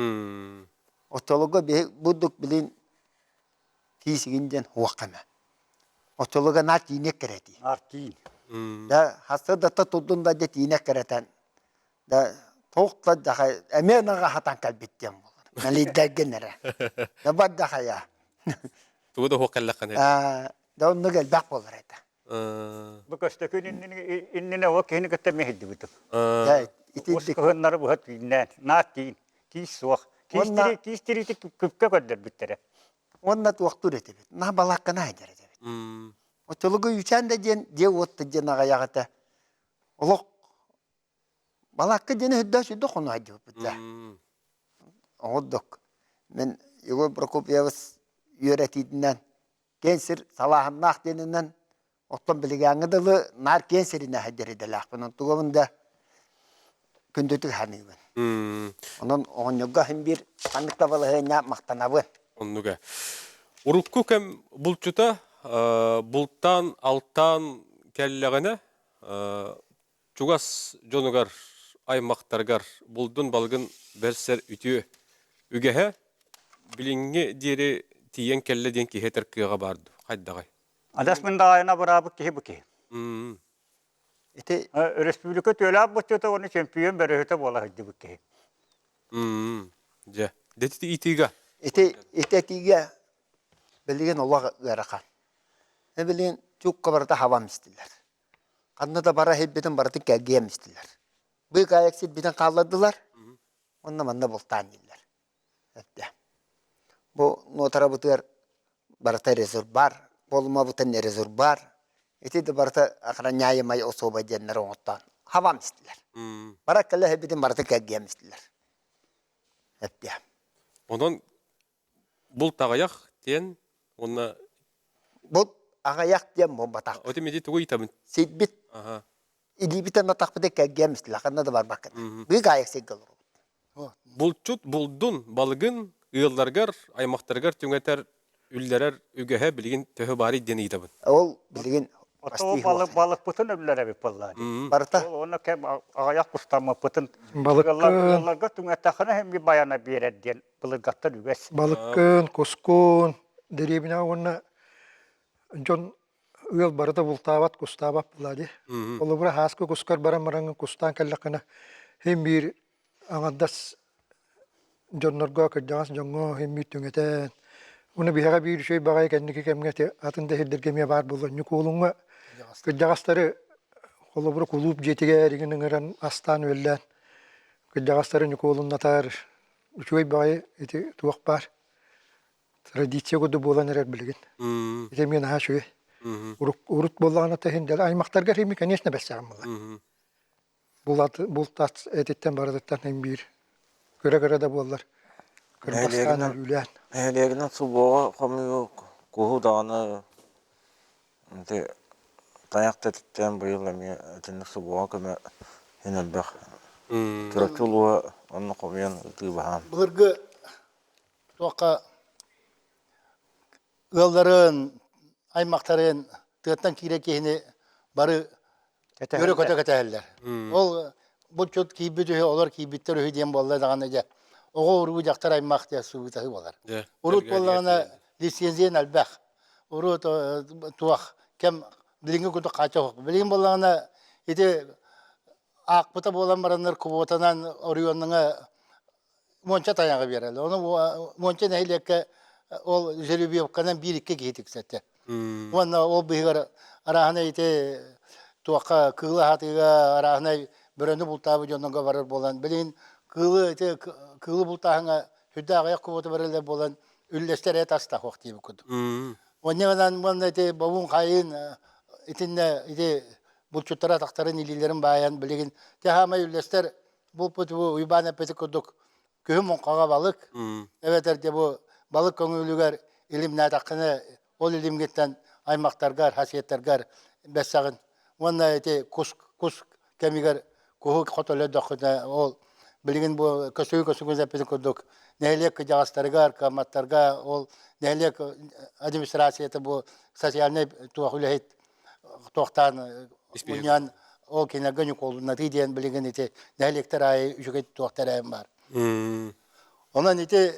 Speaker 5: Оччолорго биһи бурдук билин тиисигин диэн хуох эмэ. Оччолорго наар тииниэк кэрэтии.
Speaker 3: Наар тиин.
Speaker 5: Да сарсыардата турдун да дьэ тиинэк кэрэтэн да туох да дахай эмиэ наҕа хатан кэлбит диэн буолар. Мэлийдэргин эрэ. Да бар да хайа.
Speaker 1: Тугу да хуох кэллэххинэ.
Speaker 5: Да оннук элбэх буолар этэ.
Speaker 3: Бу Көстөкүүн иннинэ ол киһини кытта мэһэйдибитим.
Speaker 5: Ити
Speaker 3: Ус кыһыннары быһа түүннээн, наар тиин, тиис суох. Тиис тириити күпкэ көрдөрбүттэрэ.
Speaker 5: Уонна туохтуур этибит. Наһаа балааккана сылдьар этибит. Оччолорго үүчээн да диэн дьиэ-уот да диэн аҕыйах этэ. Олох балаакка диэни үрдэ сүрдэ хоно сылдьыбыппыт да. Оҕурдук. Мин Егор Прокопьевич үөрэтиитинэн киэҥ сир салааһыннаах диэнинэн оттон билигааҥҥы дылы наар киэҥ сиринэ сылдьар идэлээхпин. Онтугабын да күндүтүк саныыбын. Онон оҕонньорго син биир ханнык да балаһыанньа махтанабын.
Speaker 1: Оннуга. Урукку кэм булчута бултаан, алтаан кэллэҕинэ чугас дьонугар, аймахтарыгар булдун балыгын бэрсэр үтүө үгэһэ билиҥҥи диэри тиийэн кэллэ диэн киһи этэр кыаҕа баар дуу? Хайдаҕай?
Speaker 3: Адьас мин даҕайына быраабыт киһи бу киһи.
Speaker 5: Ити
Speaker 3: Өрөспүүбүлүкэ түөлээх боччута уонна чөмпүйүөн бөрөһүтэ буола сылдьыбыт киһи.
Speaker 1: Дьэ, дэти итиигэ.
Speaker 5: Ити ити этиигэ билигин олох ыарахан. Билигин чукка барыта хабам истилэр. Ханна да бара иһирбитин барытын кэлгиэм истилэр. Быыкаайык сирбитин хааллардылар, онно манна бултаан дииллэр. Эттэ. Бу нуотарабытыгар барыта резервуар, буолумабытын резервуар, ити да барыта охраняемай особо диэннэр оҥоттоон хабам истилэр. Бара кэлэ иһирбитин барытын кэлгиэм истилэр. Эттэ.
Speaker 1: Онон булт аҕыйах диэн уонна
Speaker 5: Булт аҕыйах диэн буолбатах.
Speaker 1: Оти миди тугу ыйтабын?
Speaker 5: Сирбит илиибитин атахпытын кэлгиэм истилэр, ханна да барбаккын. Быыкаайык сиргэ олоробут.
Speaker 1: Булчут булдун, балыгын ыалларыгар, аймахтарыгар түҥэтэр, үллэрэр үгэһэ билигин төһө баарый диэн ыйытабын.
Speaker 5: Ол билигин
Speaker 3: Ото балык балыкпытын өллөрөбүт буоллаа дии.
Speaker 5: Барыта.
Speaker 3: Ол онно кэм аҕыйах кустаммыппытын
Speaker 6: Балыккын
Speaker 3: ыалларга түҥэттэххинэ иһин байана биэрэр диэн былыргаттан үгэс.
Speaker 6: Балыккын, кускун, дэриэбинэҕэ уонна дьон ыал барыта бултаабат, кустаабат буолаа дии. Холобура, һааскы кускар баран бараҥҥын кустаан кэллэххинэ, син биир аҥардас дьоннорго, кырдьаҕас дьоҥҥо син биир түҥэтэн, уонна биһиэхэ биир үчүгэй баҕайы кэнники кэмҥэ ити атын да сирдэргэ эмиэ баар буолла. Ньукуолуҥҥа кырдьаҕастары холобура кулууп дьиэтигэр игин ыҥыран астаан-үөллээн кырдьаҕастары ньукуолуннатар үчүгэй баҕайы ити туох баар традиция курдук буолан эрэр билигин. Ити эмиэ наһаа үчүгэй. Урут буоллаҕына тэһин дьэ аймахтарга эмиэ конечно бэссэҕим буолар. Булат бултат этиттэн барытыттан син биир кыра-кыра да буоллар кырбастаан өлүүлээн.
Speaker 4: Нэһилиэгинэн субуоҕа хомуйуу куһу даҕаны ити тайах тэтиттэн быйыл эмиэ итинник субуоҕа көмө иһин элбэх Чурапчы улууһа онно хомуйан ытыы баһаам.
Speaker 2: Былыргы туохха ыалларын, аймахтарын тыаттан киирэр киһини бары өрө-көтө кэтэһэллэр. Ол булчут киирбит үһү, олор киирбиттэр үһү диэн буолла даҕаны дьэ оҕо уруу дьахтар аймах диэн субуутаһыы буолар. Урут буоллаҕына лицензия элбэх. Урут туох кэм билиҥҥи курдук хааччах суох. Билигин буоллаҕына ити аахпыта буолан бараннар квотанан оройуоҥҥа уонча тайаҕы биэрэллэр. Ону уонча нэһилиэккэ ол жеребьевканан биир-икки киһи тиксэтэ. Уонна ол быыһыгар арааһынай ити туохха кыылы аһатыыга арааһынай бөрөнү бултаабыт дьоннорго барар буолан билигин кыылы ити кыылы бултааһыҥҥа сүрдээх аҕыйах квота барыллар буолан үллэстэр эт астах ох диэбит курдук. Онньа уонна ити бобун хайын итиннэ ити булчуттара атахтарын илиилэрин баайан билигин хаамай үллэстэр булпут бу Уйбаан эппити курдук күһүн муҥхаҕа балык эбэтэр дьэ бу балык көҥүлүгэр илимнээтэххинэ ол илимгиттэн аймахтаргар хасиеттаргар бэссэҕин уонна ити кус кус кэмигэр куһу хото өлөрдөххүнэ ол билигин бу көсүгү көсүгү эппитин курдук нэһилиэк кырдьаҕастарыгар кыамматтарга ол нэһилиэк администрацията бу социальнай туох үлэһит туохтаан мунньан. Ол кинилэргэ ньукуолуннатыы диэн билигин ити нэһилиэктэр аайы үчүгэй туох тэрээһин баар. Онон ити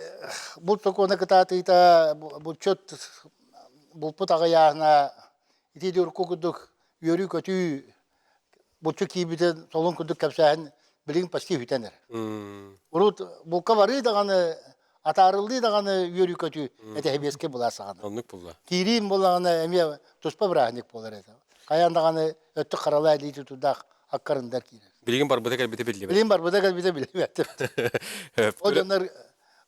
Speaker 2: булт сокуона кытаатыыта, булчут булпут аҕыйааһына ити урукку курдук үөрүү-көтүү булчу киирбитин солун курдук кэпсээһин билигин почти бүтэн эрэр. Урут булка барыы даҕаны, атаарыллыы даҕаны үөрүү-көтүү этэһибиэскэ була саҕана.
Speaker 1: Оннук буолла.
Speaker 2: Киириим буоллаҕына эмиэ туспа бырааһынньык буолар этэ. Хайаан даҕаны өттүк харалаа илии тутурдаах аккарындар киирэр.
Speaker 1: Билигин барбыта кэлбитэ биллибэт.
Speaker 2: Билигин барбыта кэлбитэ биллибэт. Ол дьоннор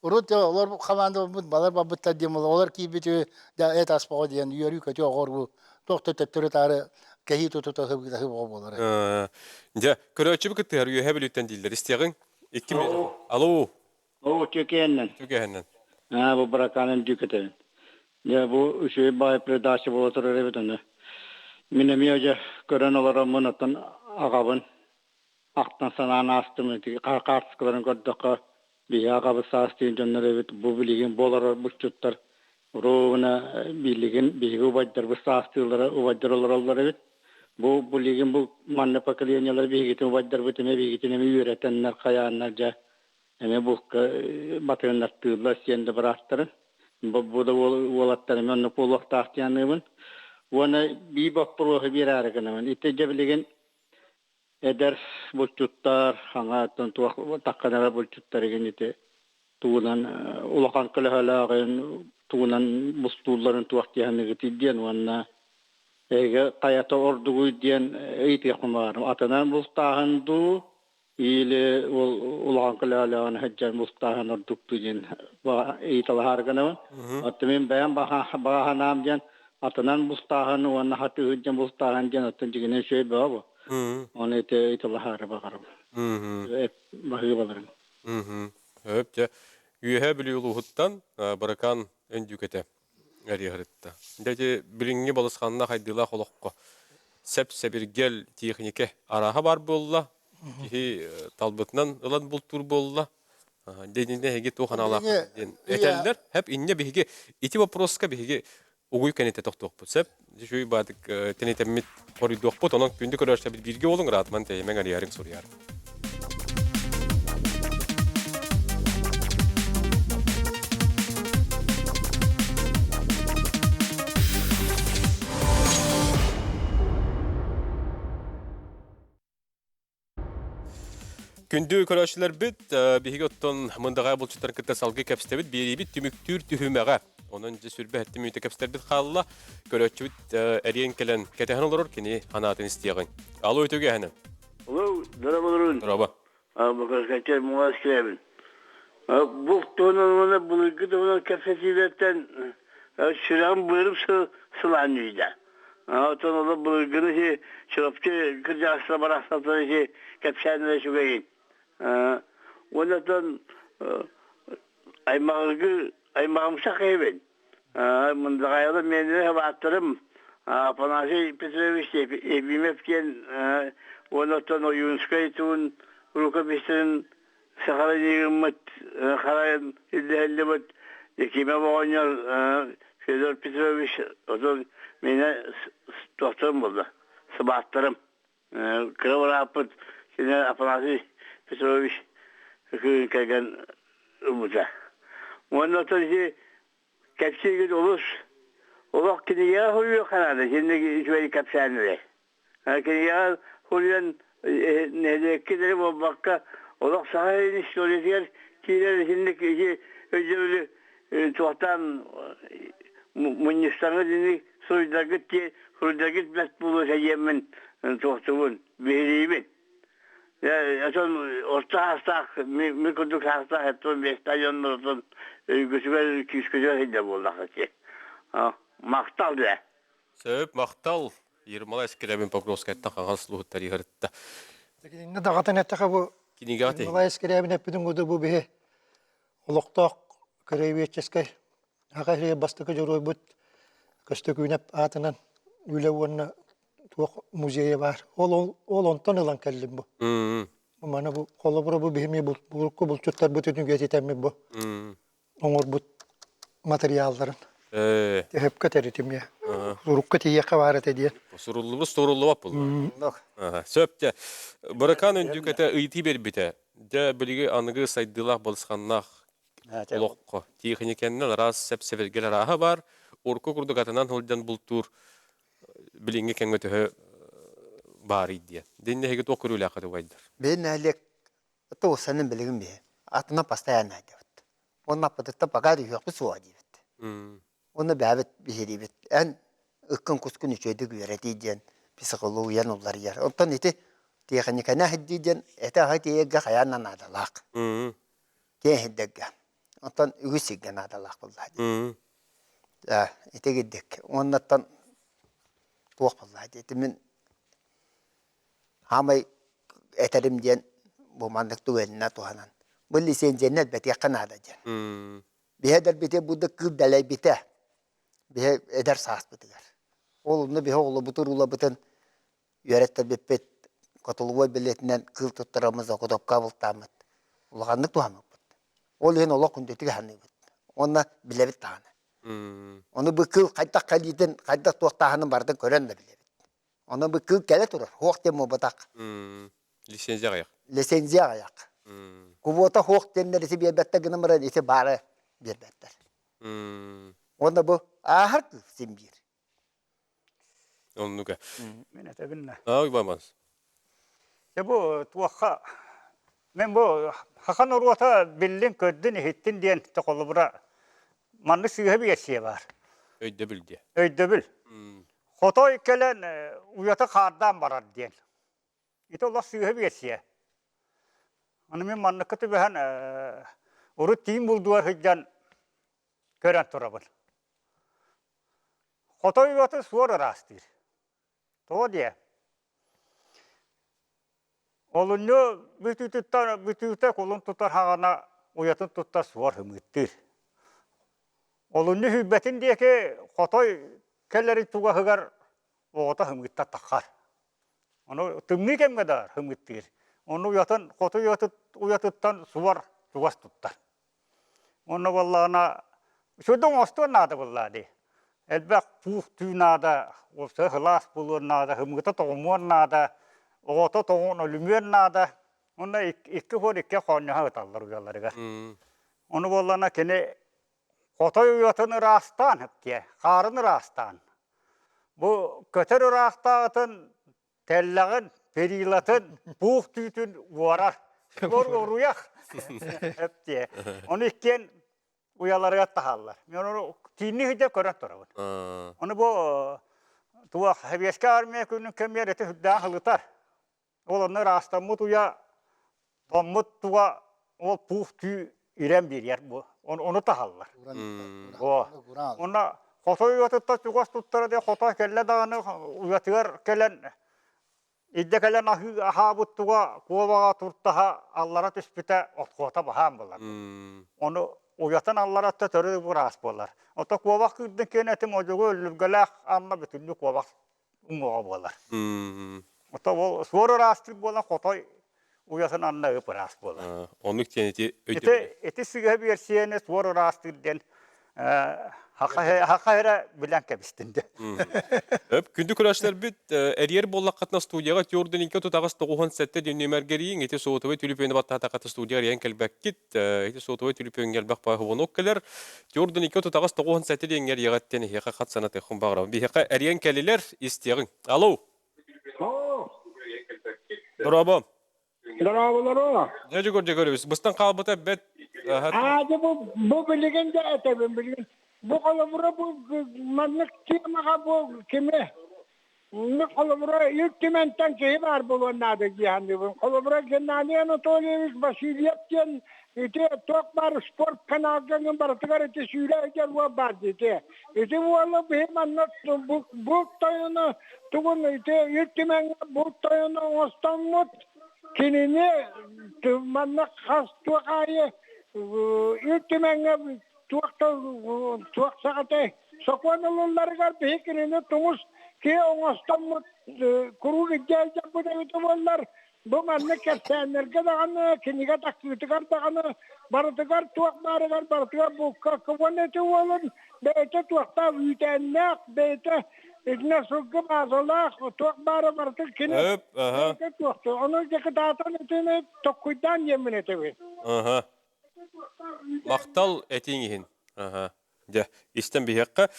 Speaker 2: урут олор хамаандабыт балар барбыттар диэн олор киирбит эт аспаҕа диэн үөрүү-көтүү оҕорбу туох да төттөрү-таары кэһии тутута ыһыы оҕо буолара.
Speaker 1: Дьэ, көрөөччүбү кыттыһар үөһэ бүлүүттэн дииллэр. Истиэҕиҥ. Икки Алло.
Speaker 9: Алло, Түкээннэн.
Speaker 1: Түкээннэн.
Speaker 9: Аа, бу Бараканын дьүкэтэбин. Дьэ, бу үчүгэй баай передача буола турар эбит аны. Мин эмиэ дьэ көрөн олороммун оттон аҕабын ахтан санаан аастым ити хаартыскаларын көрдөххө биһи аҕабыт саастыын дьоннор эбит бу билигин буолар булчуттар ровно билигин биһиги убайдарбыт саастыылара убайдар олороллор эбит бу билигин бу манна поколениелар биһигитин убайдарбыт эмэ биһигитин эмэ үөрэтэннэр хайааннар дьэ эмэ булка батыһыннартыыллар сиэн да бырааттарын бу да уолаттар эмэ оннук буолуохтаах диэн аныыбын уонна бии боппуруоһу биэрээри гынабын ити дьэ билигин Эдэр булчуттар хаҥааттан туох тахханара булчуттар игин ити тугунан улахан көлөһөлөөҕүн тугунан мустуулларын туох диэхыныгытый диэн уонна эһиги хайата ордугуй диэн ыйытыахпын баҕарым. Атынан бултааһын дуу или улахан көлөһөлөөҕүн сылдьан бултааһын ордук дуу диэн ыйыталаһаары гынабын. Оттон мин бэйэм баҕа санаам диэн атынан бултааһын уонна хатыыһыт диэн бултааһын диэн оттон дьиҥинэн үчүгэй бөҕө бу. Оны ити ыйталаһаары баҕарабын. Баһыыбаларын.
Speaker 1: Өп, дьэ, Үөһээ Бүлүү улууһуттан Быракаан Өндүүкэтэ эриэһырытта. Дьэ, ити билиҥҥи балысханнаах хайдыылаах олоххо сэп-сэбиргэл тиэхиньикэ арааһа баар буолла. Киһи талбытынан ылан бултуур буолла. Дьэ, иннинэ эһиги туох аналаах диэн этэллэр. Хэп, инньэ биһиги ити вопроска биһиги угуй кэнитэ тохтуохпут сөп. Үчүгэй баатык тэнитэммит хоруйдуохпут. Онон күндү көрөөччүлэрбит бииргэ буолуҥ, ыраатыман тэйимэҥ, арыйарыҥ суруйаар. Күндү көрөөччүлэрбит, биһиги оттон Мындаҕай булчуттарын кытта салгыы кэпсэтэбит. Биэриибит түмүктүүр түһүмэҕэ. Онон дьэ сүрбэ хэттим мүнүүтэ кэпсэтэрбит хаалла. Көрөөччүбүт эриэн кэлэн кэтэһэн олорор кини анаатын истиэҕиҥ. Алло, үтүгэһинэн.
Speaker 10: Алло, дорооболорун.
Speaker 1: Дорообо.
Speaker 10: Бакаркача муҥас кэлэбин. Бу туһунан уонна былыргы туһунан кэпсэтиилэртэн сүрэҕим быарым сылаан үүдэ. Оттон олор былыргыны ити Чурапчы кырдьаҕастара барахсаттар ити кэпсээннэрэ үчүгэйин. Уонна оттон аймаҕыргы аймаҕымсах киһибин. Мындаҕайылы миэннэрэ сабааттарым Афанасий Петрович Ефимов диэн уонна оттон Ойуунскай туун рукопистарын сахалыы харайан иллэһиллибит Якимов оҕонньор Федор Петрович отон миэнэ туохтарым буолла сыбааттарым кыра бырааппыт кини Афанасий Петрович кыын кэргэн ылбыта уонна оттон ити кэпсииргит олус олох кинигэҕэ суруйуохха наада итинник үчүгэй кэпсээннэри Кинигэҕэ суруйан нэһилиэккэ эрэ буолбакка, олох саха сирин историятыгар киирэр итинник ити өйдөбүлү туохтаан мунньустаҥҥыт ини суруйдаргыт суруйдаргыт бэрт буолуо диэммин туохтугун биһириибин. Отон орто саастаах мин курдук саастаах эттон биэстээх дьоннор өйгүтүгэр күүскүтүгэр сылдьар буоллаххыт Махтал дьэ.
Speaker 1: Сөп, махтал. Ермолай Скрябин Покровскайтан хаҥас слуһуттар ыһырытта.
Speaker 6: Кинигэ даҕатан эттэхэ бу
Speaker 1: Кинигэҕэ
Speaker 6: Ермолай Скрябин эппитин курдук бу биһи олохтоох краеведческай аҕа иһигэр бастакы дьоруойбут Көстөкүүнэп аатынан үлэ уонна туох музейа баар. Ол, ол онтон ылан кэллим бу. Маны бу холобура бу биһими урукку булчуттарбыт үтүгэтитэммит бу оҥорбут материалларын. Сөпкө тэритим я. Урукка тиийиэххэ баар этэ диэн.
Speaker 1: Суруллубут суруллубат буолла. Сөп дьэ. Быракаан үндүкэтэ ыйытыы биэрбитэ. Дьэ билиги аныгы сайдыылаах балысханнаах олоххо тиэхиньикэннэн араас сэп-сэбиргэл арааһа баар. Урукку курдук атынан сылдьан бултуур билиҥҥи кэмҥэ төһө баарый диэн. Дин эһиги туох көрүүлээххит убайдар?
Speaker 5: Бэйэн нэһилиэк туусанын билигин биһи атынан постоянно айдабыт. Уонна аппытыттан пока түһүөхпүт суоҕа диибит. Уонна бэйэбит биһириибит. Эн ыккын кускун үчүгэйдик үөрэтий диэн психологиян уларыйар. Оттон ити тиэхиньикэни аһырдыы диэн этэ аһа тиэйэргэ хайаан да наадалаах. Киэҥ сирдэргэ. Оттон үгүс сиргэ наадалаах буоллаҕа дии. Ити кирдик. Уоннаттан туох буоллаҕа дии. Ити мин Хаамай этэрим диэн бу маннык түгэнинэ туһанан бу лицензияны элбэтиэххэ наада диэн. Биһи эдэрбитэ бу да кыыл дэлэйбитэ. Биһи эдэр сааспытыгар. Ол онно биһи оҕолорбутун урууларбытын үөрэттэрбиппит котолугуой билиэтинэн кыыл туттараммыт закутопка бултааммыт улаханнык туһаммыппыт. Ол иһин олох күндүтүк аһаныыбыт. Уонна билэбит даҕаны. Ону бу кыыл хайдах кэлиитин, хайдах туохтааһынын барытын көрөн да билэбит. Онон бу кыыл кэлэ турар, хуох диэн буолбатах.
Speaker 1: Лицензия аҕыйах.
Speaker 5: Лицензия аҕыйах. Квота хуох диэннэр ити биэрбэттэр гынан баран ити баары биэрбэттэр. Уонна бу ааһар кыыл син биир.
Speaker 1: Оннука.
Speaker 3: Мин этэбин
Speaker 1: Аа, Уйбааманс.
Speaker 3: Дьэ бу туохха мен бу хахан норуота биллин, көрдүн, иһиттин диэн холобура маннык сыыһа биэрсиэ баар.
Speaker 1: Өйдөбүл диэ.
Speaker 3: Өйдөбүл. Хотой кэлэн уйата хаардаан барар диэн. Ити олох сыыһа биэрсиэ. Аны мин манныкка түбэһэн урут тииҥ булдугар сылдьан көрөн турабын. Хотой уйатын суор ыраастыыр. Тоҕо диэ? Олунньу бүтүүтүттэн бүтүүтэ кулун тутар хаҕана уйатын тутта суор ымыыттыыр. Олунньу сүүрбэтин диэки хотой кэлэрин чугаһыгар оҕото ымыытта таххар. Ону тымныы кэмҥэ да ымыыттыыр. Ону уйатын хотой уйатыттан суор чугас туттар. Онно буоллаҕына сүрдэ оҥостуон наада буоллаа дии. Элбэх пуух түү наада, уопсай сылаас буолуон наада, ымыыта тоҕумуон наада, оҕото тоҕун өлүмүөн наада. Онно икки хуор икки хоонньоһо ыталлар уйаларыгар. Ону буоллаҕына кини хотой уйатын ыраастаан эптиэ, хаарын ыраастаан. Бу көтөр ыраахтааҕытын тэллэҕин, перилатын, пуух түүтүн уорар. Уор уоруйах эптиэ. Ону иккиэн уйаларыгар таһаллар. Мен ону тиинни сылдьа көрөн турабын. Ону бу туох Сэбиэскэй армия күнүн кэмигэр ити сүрдээх ылытар. Ол онно ыраастаммыт уйа томмут туга ол пуух түү ирэн биэрэр бу. Ону таһаллар. Онно хотой уйатыттан чугас туттара диэн хотой кэллэ даҕаны уйатыгар кэлэн илдьэ кэлэн аһыы аһаабыт туга куобаҕа туртаһа аллара түспүтэ отхуота баһаам буолар. Ону уйатын алларатта төрүт быраас буолар. Ото куобах кыырдын киэн этим одьугу өллүргэлээх анна бүтүннүү куобах уҥуоҕа буолар. Ото ол суор ыраастыыр буолан хотой уйатын анна ып ыраас буолар.
Speaker 1: Оннук диэн ити
Speaker 3: Ити ити сыыһа биэрсийэни суор ыраастыыр диэн хаха эрэ билэн кэбистин диэн.
Speaker 1: Өп күндү көрөөччүлэрбит эрийэр буоллаххытына студияҕа түөрдэн икки тутаҕас 97 диэн нүөмэргэ ити сотовай түлүпүөнү баттаатаххыта студия эрийэн кэлбэккит ити сотовай түлүпүөҥҥэ элбэх баһыбонок кэлэр Түөрдүн икки отут 97 диэҥҥэ эрийэҕиттэн эһиэхэ хат санатыаххын баҕарабын. Биһиэхэ эрийэн кэлилэр, истиэҕиҥ. Алло! Дорообо.
Speaker 7: Дорооболоро.
Speaker 1: Дьэ, Дьөгүөр Дьөгүөрүбүс, быстан хаалбыта бэт.
Speaker 7: Аа, дьэ, бу, бу билигин да этэбин, билигин. Бу холобура бу маннык темаҕа бу кими Холобура, Ил Түмэнтэн киһи баар буолуон наада дии саныыбын. Холобура, Геннадий Анатольевич Васильев диэн ити туох баар спорт каналга барытыгар ити сүүрэ сылдьар уол баар дии ити. Ити уолу биһи манна булт тойону тугун ити Ил Түмэҥҥэ булт тойону оҥостоммут кинини манна хас туох аайы Ил Түмэҥҥэ туох туох саҕатай сокуон ылылларыгар биһи кинини тумус киһи оҥостоммут куруук илдьэ сылдьарбыт эбитэ буоллар бу маннык кэпсээннэргэ даҕаны кинигэ тахсыытыгар даҕаны барытыгар туох баарыгар барытыгар булка уонна ити уолун Бэйэтэ туохтаах үүтээннээх, бэйэтэ итинэ сылгы баазалаах, туох баара барытын кини
Speaker 1: Өп, аха.
Speaker 7: бэйэтэ туохтуур. Ону дьокутаатан итини токкуйдаан диэммин этэбин.
Speaker 1: Аха. Махтал этиҥ иһин. Аха. Дьэ, истэн биһиэххэ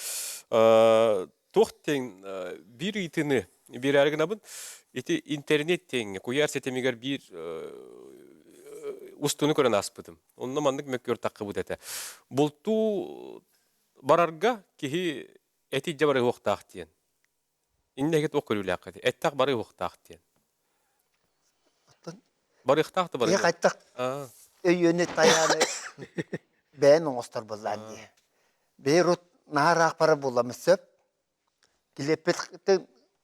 Speaker 1: туох тэҥ биир ыйытыыны биэрээри гынабын. Ити интернет тэҥҥэ куйаар ситимигэр биир устууну көрөн ааспытым. Онно маннык мөккүөр таххыбыт этэ. Бултуу барарга киһи эти дьэ барыһыахтаах диэн. Иннэги туох көрүүлээххит? Эттээх барыһыахтаах диэн. Барыахтаах да
Speaker 5: Киһи
Speaker 1: барыһыах.
Speaker 5: хайтах өйүөнү тайааны бэйэн оҥостор буоллаан дии. Бэйрут наһаа ыраах барар буолламмыт сөп. Килиэппит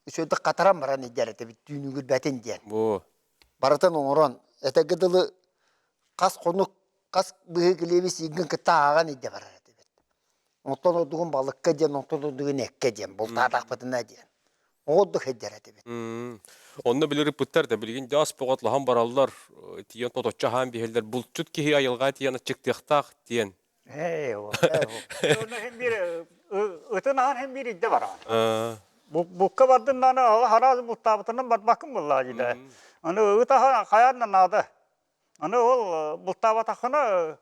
Speaker 5: үчүгэйдик хатаран баран илдьэр этибит түүнүгүрбэтин диэн.
Speaker 1: Бу.
Speaker 5: Барытын оҥорон, этэргэ дылы хас хонук, хас быһыы килиэби сиигин кытта ааҕан илдьэ барар этибит. Онтон ордугун балыкка диэн, онтон ордугун эккэ диэн, бултаатахпытына диэн. Оҕордук сылдьар этибит.
Speaker 1: Онно билэр ыппыттар да билигин дьаас боҕотлаһан бараллар, тиийэн тоточчу аһаан биһэллэр. Булчут киһи айылҕа тиийэн аччыктыахтаах диэн.
Speaker 3: Ээ, Онно хин биир ытын аһан хин биир идде бараан. Букка бардын дааны хараас бултаабытынан барбаккын буллаа дии. Аны ыт аһа хайаан да наада. Аны ол бултаабатаххына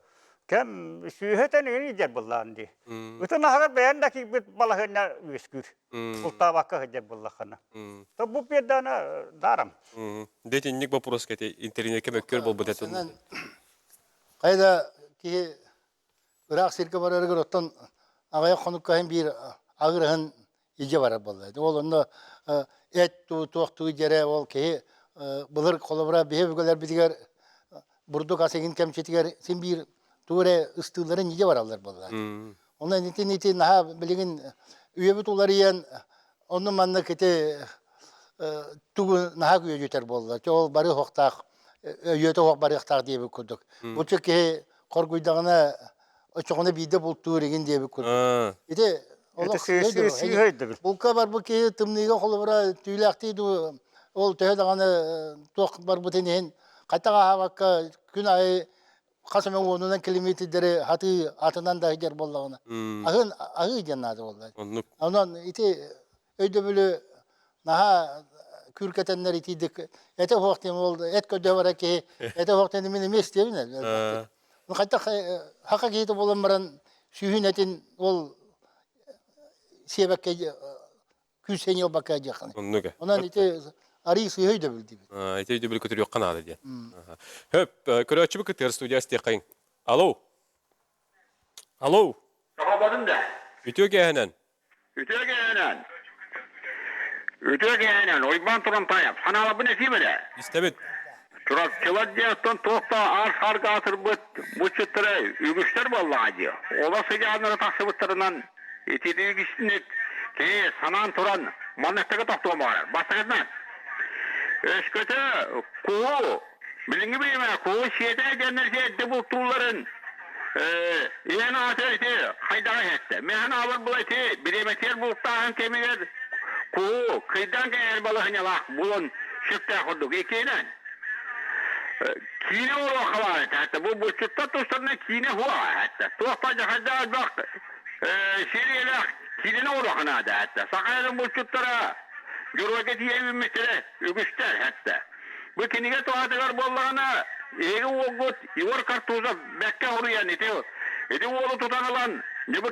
Speaker 3: кэм сүүһэ тэн иһин буллаан дии. Ытын аһыгар бэйэн да киирбит балаһыанньа үөскүүр. Бултаабакка сылдьар буллаххына. То бу биэрдээнэ даром.
Speaker 1: Дэтинник вопрос ити интернетке мөккүөр буолбут этин.
Speaker 2: Хайда киһи ыраах сиргэ барарыгар оттон аҕыйах хонукка иһин биир аҕырыһын илдьэ барар буолла. Ол онно эт туу туох туу дьэрэ ол киһи былыр холобура биһи өбүгэлэрбитигэр бурдук ас игин кэмчитигэр син биир тугу эрэ ыстыылларын илдьэ бараллар буолла. Онон итин ити наһаа билигин үйэбит уларыйан онну маннык ити тугу наһаа күөдьүтэр буолла. Ол бары оһохтоох өйүөтэ оһох барыахтаах диэбит курдук. Бу киһи хоргуйдаҕына оччоҕуна биирдэ бултуур игин диэбит курдук. Ити олох
Speaker 3: өйдөбүл.
Speaker 2: Булка барбыт киһи тымныыга холобура түүлээхтии дуу ол төһө даҕаны туох барбытын иһин хайтах аһаабакка күн аайы хас эмэ уонунан километрдэри хатыы атынан да сылдьар буоллаҕына аһын аһыы диэн наада буолла.
Speaker 1: Оннук.
Speaker 2: Онон ити өйдөбүлү наһаа күүркэтэннэр итиидик этэ суох диэн ол эт көрдөһө барар киһи этэ суох диэн мин эмиэ истиэбин ну хайдах хака киһитэ буолан баран сүүһүн этин ол сиэбэккэ күүс сэниэ ылбакка диэххин
Speaker 1: Оннук.
Speaker 2: Онон ити арыы сыыһа өйдөбүл диибит.
Speaker 1: Ити өйдөбүлү көтүрүөххэ наада диэн. Хөп, көрөөччүбүт кытыар студия истиэххэйиҥ. Алло. Алло.
Speaker 11: Сахабатын да.
Speaker 1: Үтүө киэһэнэн.
Speaker 11: Үтүө киэһэнэн. Үтүө киэһэнэн, Уйбаан Турантаев. Санааларбын этиим эрэ.
Speaker 1: Истэбит.
Speaker 11: Чурапчылар диэттэн туох да аар-саарга аатырбыт булчуттара үгүстэр буоллаҕа дии. Олох сыдьааннара тахсыбыттарынан итиригисник киһи санаан туран манныктыгы тохтуом баҕарар. Бастакытынан, өскөтө куһу билиҥҥи бириэмэ куһу сиэтэ диэннэр сиэрдэ бултуулларын иһэн аата ити хайдаҕа иһэттэ. Мин аабар була ити бириэмэтигэр бултааһын кэмигэр куһу кыйдаан кэһэр балаһынньалаах булан сүрдээх курдук. Иккиһинэн, киинэ оруохха баар этэ. Хатта бу булчуттар тустарынан киинэ хуа хатта. Туох да хайдах элбэх сериялаах киинэни оруохха наада хатта. Саха эрин булчуттара дьоруойга тиийэ үүммүттэрэ үгүстэр хатта. Бу кинигэ туһатыгар буоллаҕына, эһиги уолгут Егор Картузов бэккэ хоруйан ити ити уолу тутан ылан, дьэ бу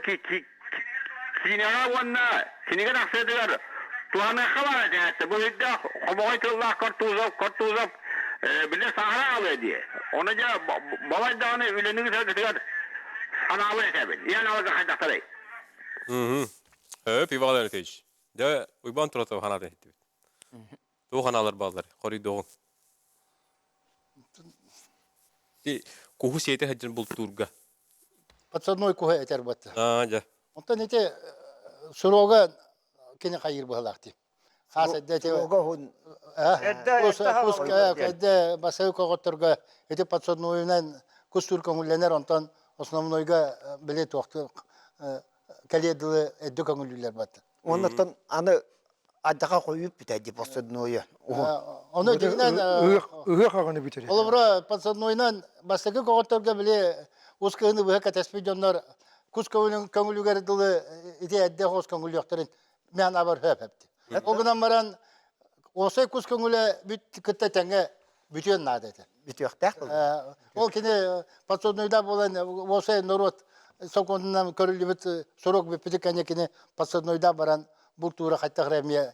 Speaker 11: киинэҕэ уонна кинигэ тахсыытыгар туһаныахха баар этэ. Бу үрдээх хомоҕой тыллаах Картузов, Картузов били саһара аҕалыа дии. Ону дьэ балай даҕаны үлэни ыытаргытыгар санаабын этэбин. Ийэн алга хайдахтарай?
Speaker 1: Өп, Иван Алексеевич. Дьэ, Уйбаан Туротов ханаатын иһиттибит. Туох анаалар бааллар? Хоруйдуоҕуҥ. Куһу сиэтэ сылдьан бултуурга.
Speaker 2: Подсадной куһу этэр батта.
Speaker 1: Аа, дьэ.
Speaker 2: Онтон ити суруга кини хайыыр быһалаах дии. Хаас эрдэ ити
Speaker 5: Суруга уһун.
Speaker 2: Кус эрдэ басыы көҕөттөргө ити подсаднойунан кус тур көҥүллэнэр онтон основнойга били туохту кэлиэ дылы эрдэ көҥүллүүлэр батта.
Speaker 5: Оннуттан аны Адьаха хойуу бүтэ ди подсаднойу.
Speaker 2: Ону дьиҥинэн
Speaker 6: ыһыах аҕаны бүтэрэ.
Speaker 2: Холобура подсаднойунан бастакы көҕөттөргө били ус кыһыны быһа кэтэспит дьоннор кус көҥүлүгэр дылы ити эрдэ хос көҥүлүөхтэрин мен абар хөп Ол гынан баран осой кус көҥүлэ бүт кытта тэҥҥэ бүтүөн наада этэ.
Speaker 5: Бүтүөхтээх
Speaker 2: Ол кини подсуднойда буолан осой норуот сокуонунан көрүллүбүт сорок бүппүтү кэннэ кини подсуднойда баран бултуура хайтах эмиэ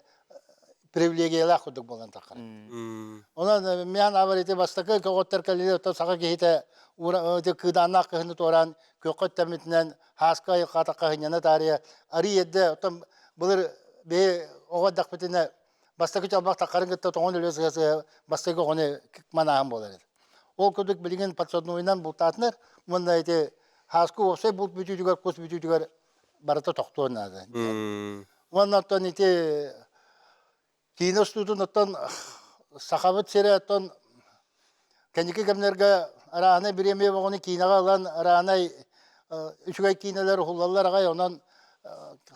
Speaker 2: привилегиялаах курдук буолан таххар. Онон миан абар ити бастакы көҕөттөр кэлили оттон саха киһитэ кыыдааннаах кыһыны туораан күөххө үттэммитинэн хааска айылҕата хаһынньана таарыйа арый эрдэ оттон былыр биһи оҕо эрдэхпитинэ бастакы чалбах таххарын кытта тоҥон өлө сыһа сыһа бастакы оҕону манааһын буолар этэ. Ол курдук билигин подсаднойунан бултаатынар уонна ити хааска уопсай булт бүтүүтүгэр кус бүтүүтүгэр барыта тохтуон наада. Уонна оттон ити киинэ устуутун оттон Сахабыт сирэ оттон кэнники кэмнэргэ арааһынай бириэмийэ бөҕөнү киинэҕэ ылан арааһынай үчүгэй киинэлэр уһуллаллар аҕай онон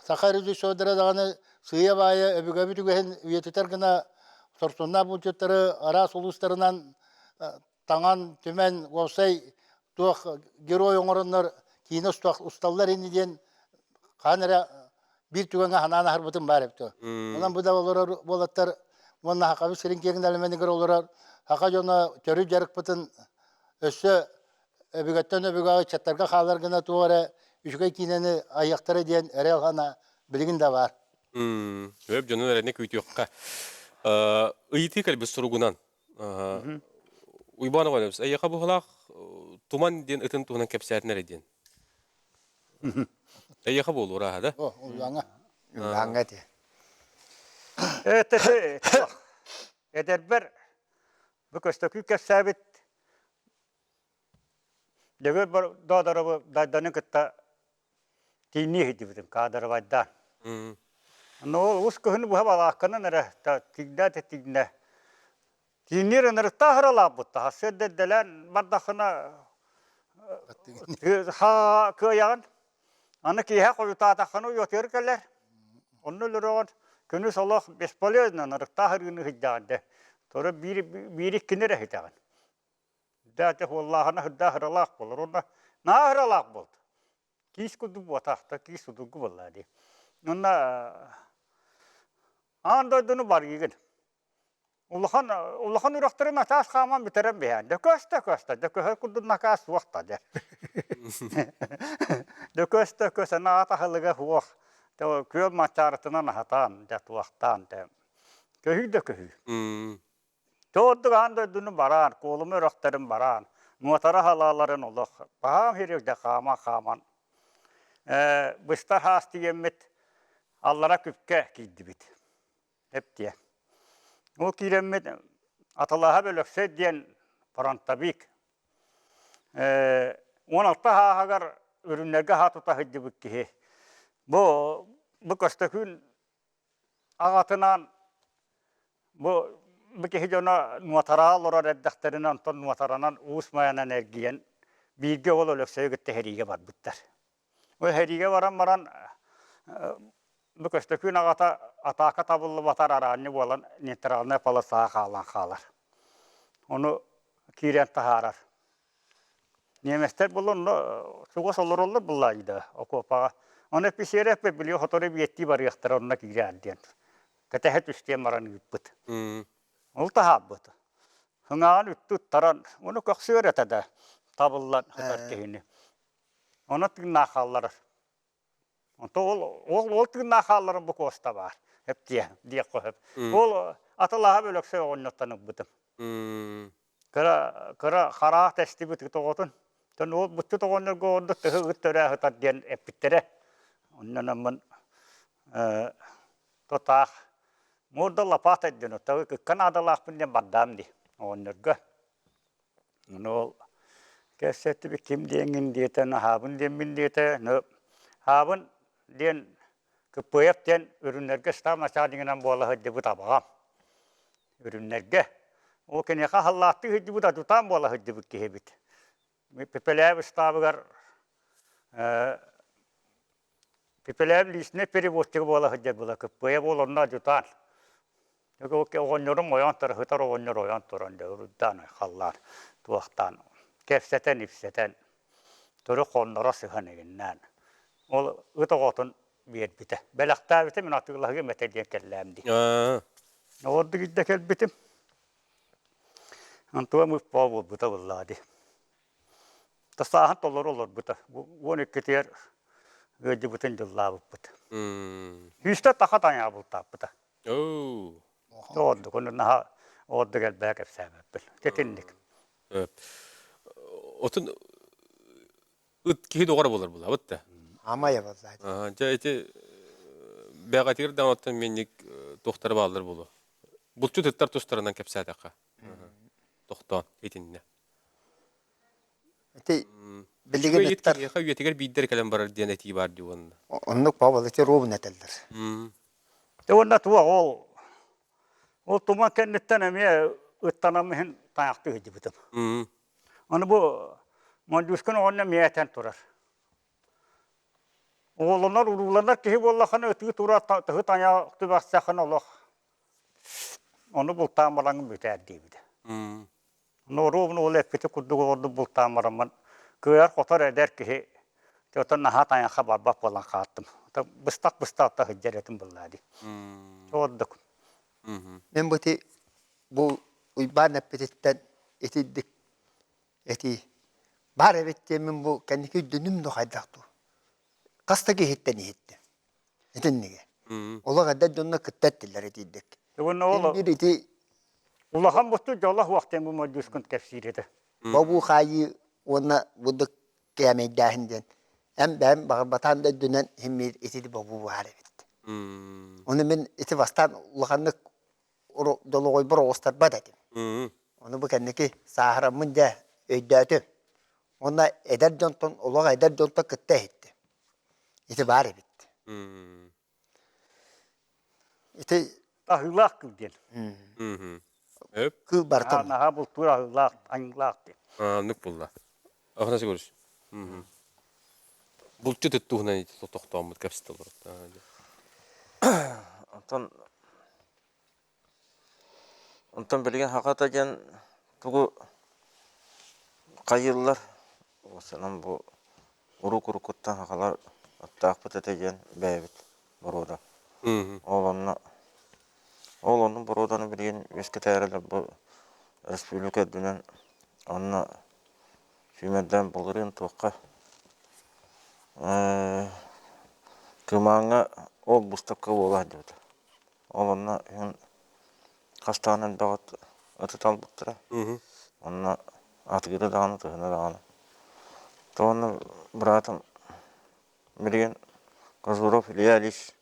Speaker 2: саха режиссердара даҕаны сыыйа-баайа өбүгэбит үгэһин үйэтитэр гына сорсуннаах булчуттары араас улуустарынан таҥан түмэн уопсай туох герой оҥороннор киинэ усталлар ини диэн хаһан эрэ биир түгэҥҥэ санаан аһарбытым баар эбит. Онон бу да олорор буолаттар уонна Хахабыт сирин киэҥ нэлэмэнигэр олорор саха дьоно төрүт дьарыкпытын өссө өбүгэттэн өбүгэҕэ ыччаттарга хаалар гына туох эрэ үчүгэй киинэни айыахтара диэн эрэл санаа билигин да баар.
Speaker 1: Өп дьонун эрэнэ күүтүөххэ. Ыйытыы кэлбит суругунан Уйбаан оҕонньор, эйиэхэ быһалаах туман диэн ытын туһунан кэпсээтин эрэ диэн. Эйиэхэ буолуо ырааһа да?
Speaker 2: О, Уйбааҥҥа.
Speaker 5: Уйбааҥҥа этэ.
Speaker 3: Этэти эдэрбэр бу Көстөкүү кэпсээбит Дөгөр Доодорову Дайданы кытта тииннии иһийдибитим каадырабайдаан. Но ол ус кыһыны быһа балаакканан эрэ тигнэ да тигнэ. Тиинниир ынырыктаах ыралаабыт сарсыарда эрдэлээн бардаххына кыайаҕын. Аны киэһэ хойутаатаххына уйатыгар кэлэр. Онно өлөрөҕүн күнүс олох бесполезно ынырыктаах ырыыны ыһыйдаҕын дэ. Тура биир биир иккини эрэ иһитэҕин. Дьэ уоллааҕына сырдаах ыралаах буолар уонна наһаа ыралаах буолт. Киис курдук буотаахта, киис судургу буоллаа дии. Уонна аан дойдуну барыыгын. Улахан улахан үрэхтэри начаас хааман бүтэрэн биһээн. Дөкөөс да көс да, дөкөһөр курдук накаас суох да дьэ. Дөкөөс да көс, анаат аһылыга суох. Күөл мачаарытынан аһатаан, дьэ туохтаан дэ. Көһүй да көһүй. Тоордук аан дойдуну бараан, куолума үрэхтэрин бараан, муотара халааларын олох баһаам сиргэ хаама-хааман быстар хаас тиийэммит аллара күпкэ киирдибит. Эптиэ. Ол киирэммит Аталааһап Өлөксөй диэн фронтовик 16 хааһыгар үрүҥнэргэ аһа тута сылдьыбыт киһи. Бу бу Көстөкүүн аҕатынаан бу бу киһи дьоно нуотараҕа олорор эрдэхтэринэ онтон нуотаранан Уус Майанан эргийэн бииргэ ол Өлөксөйү кытта сэриигэ барбыттар. Ол сэриигэ баран баран бу Көстөкүүн аҕата атаака табыллыбатар араанньы буолан нейтральнай полосаҕа хаалан хаалар. Ону киирэн таһаарар. Немецтэр була онно чугас олороллор буллаайы да окуопаҕа. Ону эписиэрэ эппит били сотору биэттии барыахтара онно киирээр диэн. Кэтэһэ түстүөн баран ыыппыт. Ол таһаарбыт. Хыҥаҕын үттү ыттаран, ону көхсүөр этэ да табыллан сытар киһини. Ону тыыннаах хаалларар. Онто ол ол ол тыыннаах хаалларан бу куоста баар. Эп диэ диэххэ сөп. Ол атылааһа Өлөксөй оҕонньоттон ылбытым. Кыра кыра хараах тэстибит ыт оҕотун. Тон ол быччыт оҕонньорго ордук тыһы ыт төрөө сытар диэн эппиттэрэ. Оннономмун тотаах муорда лопата диэн оттон ыкка наадалаахпын диэн бардаам дии оҕонньорго. Ону ол кэпсэттибит ким диэҥҥин диэтэ, аһаабын диэммин диэтэ. Ну аһаабын диэн Кыппыайап диэн үрүҥнэргэ штаб начальнигынан буола сылдьыбыт абаҕам. Үрүҥнэргэ. Ол киниэхэ халлааттыы сылдьыбыт адьутаан буола сылдьыбыт киһи эбит. Пепеляев штабыгар Пепеляев личный переводчик буола сылдьар буола Кыппыайап уол онно адьутаан. Оҕонньорум ойон турар, сытар оҕонньор ойон туран дьэ уруйдаан халлаан туохтаан кэпсэтэн-ипсэтэн төрү хонноро сыһан игиннээн. Ол ыт оҕотун биэрбитэ. Бэлэхтээбитэ мин атыылаһыам этэ диэн кэллээм дии. Ордук илдьэ кэлбитим. Онтуом ыппаа буолбута буоллаҕа дии. Тасааһын толору олорбута. 12-тигэр ыалдьыбытын дьыллаабыппыт. Сүүстэ таха таҥаа бултааппыта. Ордук, ону наһаа ордук элбэҕи кэпсээбэппин. Тэтинник.
Speaker 1: Отун ыт киһи доҕоро буолар булабыт да.
Speaker 5: Амайа буолла.
Speaker 1: Дьэ ити бэҕэтигэр да оттон минник туохтара бааллар буолуо. Булчут ыттар тустарынан кэпсээтэххэ. Тохтоон итиннэ.
Speaker 5: Ити билигин ыттар
Speaker 1: Киһиэхэ үйэтигэр биирдэр кэлэн барар диэн этии баар дии уонна.
Speaker 5: Оннук баабал ити ровно этэллэр.
Speaker 3: Те уонна туох ол ол туман кэнниттэн эмиэ ыттанам иһин тайахтыы сылдьыбытым. Аны бу Мондюшкин оҕонньор эмиэ этэн турар. Оҕолонор, урууланар киһи буоллаххына ытыы тура тыһы тайах түбэстэххинэ олох ону бултаан бараҥҥын бүтээр диэбитэ. Норуобун уол эппити курдук олордук бултаан бараммын кыайар-хотор эдэр киһи оттон наһаа тайахха барбат буолан хааттым. Быстах-быстах да сылдьар этим буоллаа дии. Ордук.
Speaker 5: Мин бу ити бу Уйбаан эппититтэн итирдик этии баар эбит диэммин бу кэнники өйдөнүм да хайдах дуу. Хас да киһиттэн иһиттим. Итиннигэ. Олох эдэр дьонно кытта эттилэр итирдик.
Speaker 3: Уонна
Speaker 5: Биир ити
Speaker 3: улахан бусту дьоло суох диэн бу модьуускун кэпсиир этэ.
Speaker 5: Бобуу хаайыы уонна будук кээмэйдээһин диэн эн бэйэм баҕарбатаан да үрдүнэн иһиммиир ити бобуу баар эбит. Ону мин ити бастаан улаханнык долоҕойбор оҕустарбат этим. Ону бу кэнники сааһыраммын дьэ өйдөөтүм. Уонна эдэр дьонтон олох эдэр дьонтон кытта иһиттим. Ити баар эбит. Ити
Speaker 3: аһыылаах кыл диэн.
Speaker 5: Кыл барыта.
Speaker 3: Наһаа бултуур аһыылаах, айыылаах диэн.
Speaker 1: Оннук булла. Афанасий Егорович. Булчут ыт туһунан тохтооммут кэпсэтэ олорор.
Speaker 4: Онтон Онтон билигин хахата диэн тугу хайыыллар уопсайынан бу урук-уруккуттан хахалар аттаахпыт этэ диэн бэйэбит боруода. Ол онно ол оннук боруоданы билигин үөскэтээрилэр бу республика үрдүнэн онно сүүмэрдээн былырыын туохха Кымааҥҥа ол быыстапка буола сылдьыбыта. Ол онно иһин хас даҕаны элбэх ыты талбыттара. Онно атыыта даҕаны, тыһына даҕаны. То онно быраатым билигин Козлов Илья Ильич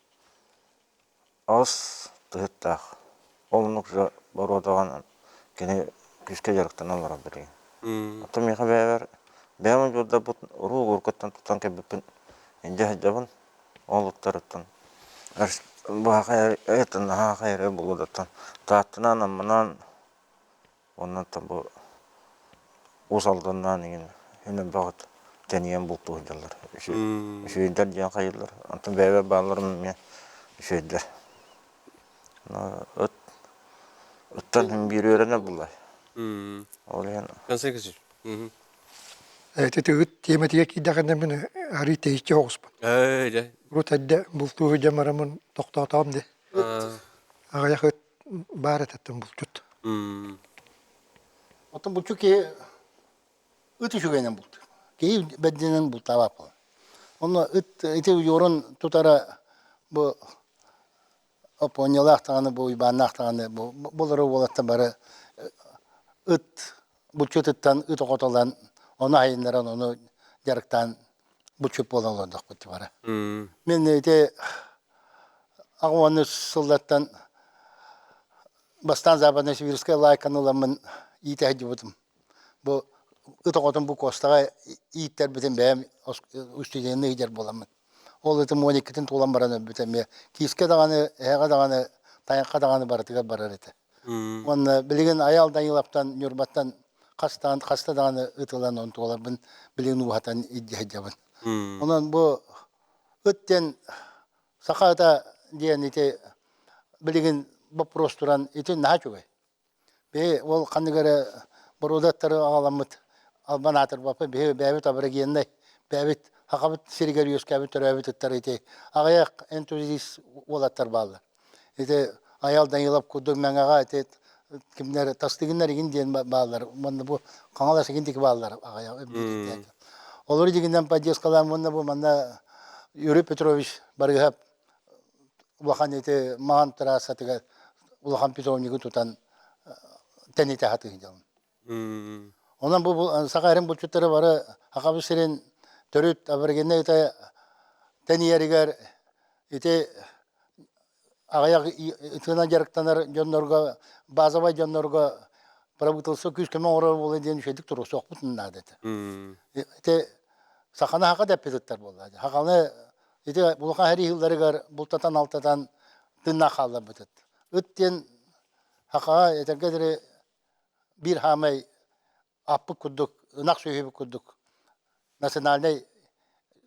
Speaker 4: аҕыс тыһыттаах. Ол оннук же боруодаҕа кини күүскэ дьарыктанан олорор билигин. Оттон миэхэ бэйэбэр бэйэм удьуордарбыт уруу ууркуттан тутан кэлбиппин илдьэ сылдьабын. Ол ыттарыттан наһаа хайа булуудаттан Тааттанан, Амманан уонна бу Уус Алданнаан игин иһин элбэх тэнийэн бултуу сылдьаллар. Үчүгэйдэр диэн хайыыллар. Онтон бэйэбэр баалларым эмиэ үчүгэйдэр. Ыт ыттан син биир үөрэнэр буллай. Ол иһин
Speaker 6: Ити ыт тиэмэтигэр киирдэххинэ мин арыый тэйиччи оҕуспун.
Speaker 1: Ээ,
Speaker 6: Урут эрдэ бултуу сылдьан бараммын тохтоотоҕум дии. Аҕыйах ыт баар этэттэн булчут.
Speaker 2: Оттон булчут киһи ыт үчүгэйинэн бултуур. Киһи бэрдинэн бултаабат буолар. Онно ыт ити удьуорун тутара бу Оппуонньалаах даҕаны бу Уйбааннаах даҕаны бу булары уолаттар бары ыт булчут ыттан ыт оҕото ылан ону айыннаран ону дьарыктаан булчут буолан олордохпут бары. Мин ити аҕыс сыллартан бастаан Западно-Сибирская лайканы ыламмын иитэ сылдьыбытым. Бу ыт оҕотун бу Костаҕа ииттэрбитим бэйэм устудьуоннуу сылдьар буоламмын. Ол ытым 12-тин туолан баран өлбүтэ эмиэ. Киискэ даҕаны, эһэҕэ даҕаны, тайахха даҕаны барытыгар барар этэ. Уонна билигин Айаал Даниловтан, Ньурбаттан хастаан, хаста даҕаны ытылан онтуоларбын билигин ууһатан илдьэ сылдьабын. Онон бу ыт диэн саха ыта диэн ити билигин боппуруос туран ити наһаа үчүгэй. Биһи ол ханнык эрэ боруодаттары аҕаламмыт албан аатырбаппыт биһи бэйэбит аборигеннай бэйэбит. Сахабыт сиригэр үөскээбит төрөөбүт ыттар ити аҕыйах энтузиаст уолаттар бааллар. Ити Айал Данилов курдук Мэҥэҕэ ити кимнэр тастыгыннар игин диэн бааллар. Манна бу Хаҥалас игин диэки бааллар аҕыйах Олору дигинэн поддержкалаан уонна бу манна Юрий Петрович Барыһап улахан ити маҕан трассатыгар улахан питомнигы тутан тэнитэ сатыыр дьон. Онон бу саха эрин булчуттары бары Сахабыт сирин төрүт аборигеннай ыта тэнийэригэр ити аҕыйах ытыынан дьарыктанар дьоннорго базовай дьоннорго правительство күүс-көмө оҥорор буолла диэн үчүгэйдик туруорсуохпут наада этэ. Ити саханы хака дэппит ыттар буолла. Хаханы ити улахан сэрииһиллэригэр бултатан-алтатан тыыннаах хаалларбытыт. Ыт диэн хахаҕа этэргэ диэри биир хаамай аппыт курдук, ынах сүөһүбүт курдук национальнай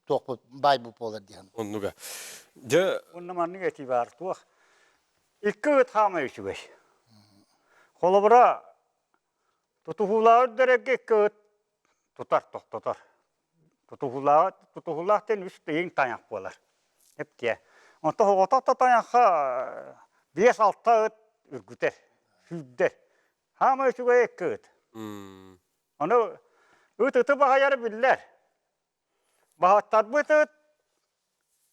Speaker 2: туохпут баайбыт буолар диэн.
Speaker 1: Оннуга. Дьэ
Speaker 3: Онно маннык этии баар туох. Икки ыт хаамай үчүгэй. Холобура, тутуһуулааҕы үрдэрэргэ икки ыт тутар, тохтотор. Тутуһуулааҕы тутуһуулаах диэн үс ыйыҥ тайах буолар. Эптиэ. Онтон оҕото да тайахха биэс-алта ыт үргүтэр, сүүрдэр. Хаамай үчүгэй икки ыт. Ону ыт ыты баһыйара биллэр. Баһыттарбыт ыт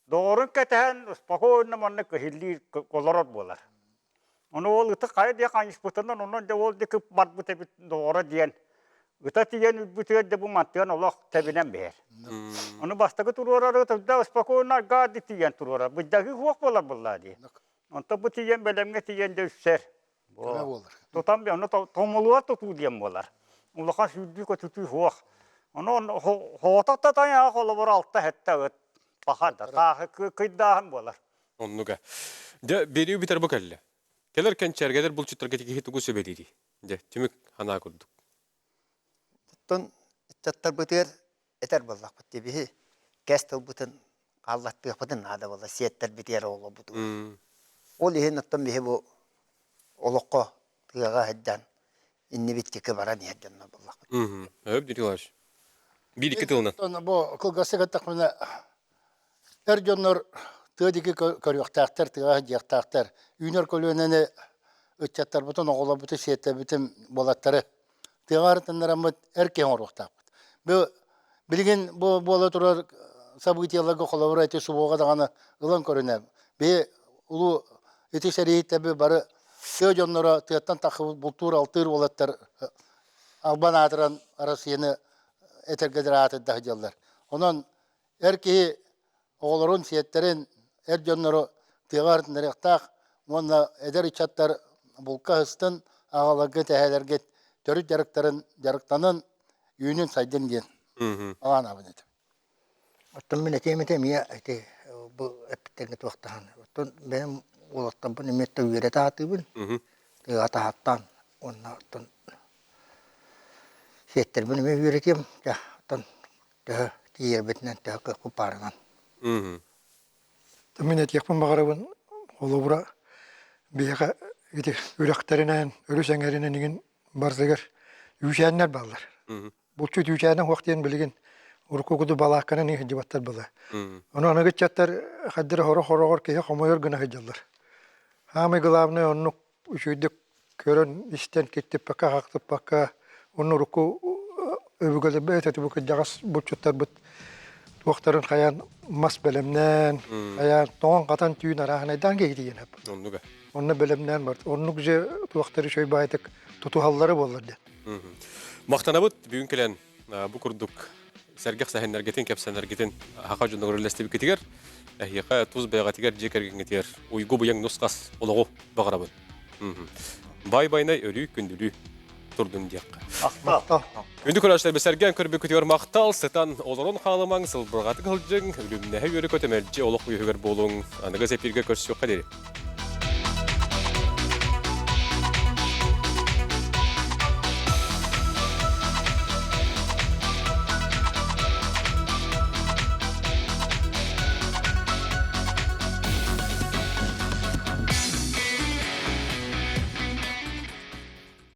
Speaker 3: доҕорун кэтэһэн спокойно манна кыһиллиир олорор буолар. Ону ол ыты хайа диэ хайыспытынан онон дьэ ол диэки барбыт эбит доҕоро диэн ыта тиийэн үрбүтүгэр дьэ бу мантыан олох тэбинэн биһэр. Ону бастакы туруорар ыт да спокойно аргаа тиийэн туруорар. Быдьаһыы суох буолар буоллаа дии. Онтон бу тиийэн бэлэмҥэ тиийэн дьэ үссэр.
Speaker 2: Көмө буолар.
Speaker 3: Тутан ону томулуга тутуу диэн буолар. Улахан сүүрдүү көтүтүү суох. Ону хоҕотох да тайаҕа холобур алта-сэттэ ыт паха да тааһы кыйдааһын буолар.
Speaker 1: Оннуга. Дьэ, биэрии бүтэр бу кэллэ. Кэлэр кэнчээргэлэр булчуттарга киһи тугу сүбэлиирий? Дьэ, түмүк анаа курдук.
Speaker 5: Оттон ыччаттарбытыгар этэр буоллахпыт дии биһи кэс тылбытын хааллаттыахпытын наада буолла сиэттэрбитигэр оҕолорбутугар. Ол иһин оттон биһи бу олоххо тыаҕа сылдьан иннибит диэки баран иһэр дьоннор буоллахпыт.
Speaker 1: Өп Николаевич. Биир икки тылынан.
Speaker 2: Бу кылгастык эттэхпинэ эр дьоннор тыа диэки көрүөхтээхтэр, тыаҕа сылдьыахтаахтар. Үүнэр көлүөнэни ыччаттарбытын, оҕолорбутун, сиэттэрбитин буолаттары тыаҕа арытыннараммыт эр киһи оҥоруохтаахпыт. Бу билигин бу буола турар событиеларга холобура ити субуоҕа даҕаны ылан көрүнэ. Биһи улуу ити сэрииһиттэби бары тыа дьонноро тыаттан тахсыбыт бултуур-алтыыр уолаттар албан аатыран Россияны этэргэ дылы аатырда сылдьаллар. Онон эр киһи оҕолорун, сиэттэрин, эр дьоннору тыаҕа арытыннарыахтаах уонна эдэр ыччаттар булка ыһыстын, аҕаларгыт, эһээлэргит төрүт дьарыктарын дьарыктанын, үүнүн сайдын диэн анаабын этим.
Speaker 12: Оттон мин этиэм этэ эмиэ ити бу эппиттэргэ туохтаһан. Оттон бэйэм уолаттарбын эмиэ үөрэтэ аатыыбын. Тыаҕа таһаттаан уонна оттон сиэттэрбин эмиэ үөрэтиэм. Дьэ, оттон төһө тиийэрбитинэн, төһө кыахпыт баарынан.
Speaker 6: Мин этиэхпин баҕарабын, холобура, биһиэхэ ити үрэхтэринэн, өрүс эҥэринэн игин барытыгар үүчээннэр бааллар. Булчут үүчээнэ суох диэн билигин урукку курдук балаакканан сылдьыбаттар была. Ону аныгы ыччаттар хайдары хоро-хороҕор киһи хомойор гына сылдьаллар. Саамай главное оннук үчүгэйдик көрөн истэн киттиппэккэ хахтыппакка уонна урукку өбүгэлэрбит этэ бу кырдьаҕас булчуттарбыт туохтарын хайаан мас бэлэмнээн хайаан тоҥон хатан түүн арааһынайдаан киһитийэн эп
Speaker 1: Оннуга.
Speaker 6: онно бэлэмнээн барт оннук же туохтары үчүгэй баайтык тутуһаллара буоллар диэн
Speaker 1: Махтанабыт бүгүн кэлэн бу курдук сэргэх сэһэннэргитин, кэпсэнэргитин саха дьонугар үллэстибиккитигэр, эһиэхэ тус бэйэҕитигэр дьиэ кэргэҥҥитигэр уйгу-быйаҥ нус-хас олоҕу баҕарабын. Бай-байнай өрүү күндүлүү турдун диэххэ.
Speaker 3: Махтал.
Speaker 1: Күндү көрөөччүлэр сэргээн көрбүккүтүгэр махтал, сытан олорон хаалымаҥ, сылбырҕатык сылдьыҥ, үлүмнэһэ үөрэ-көтө мэлдьи олох үөһүгэр буолуҥ. Аныгы эпииргэ көрсүөххэ диэри.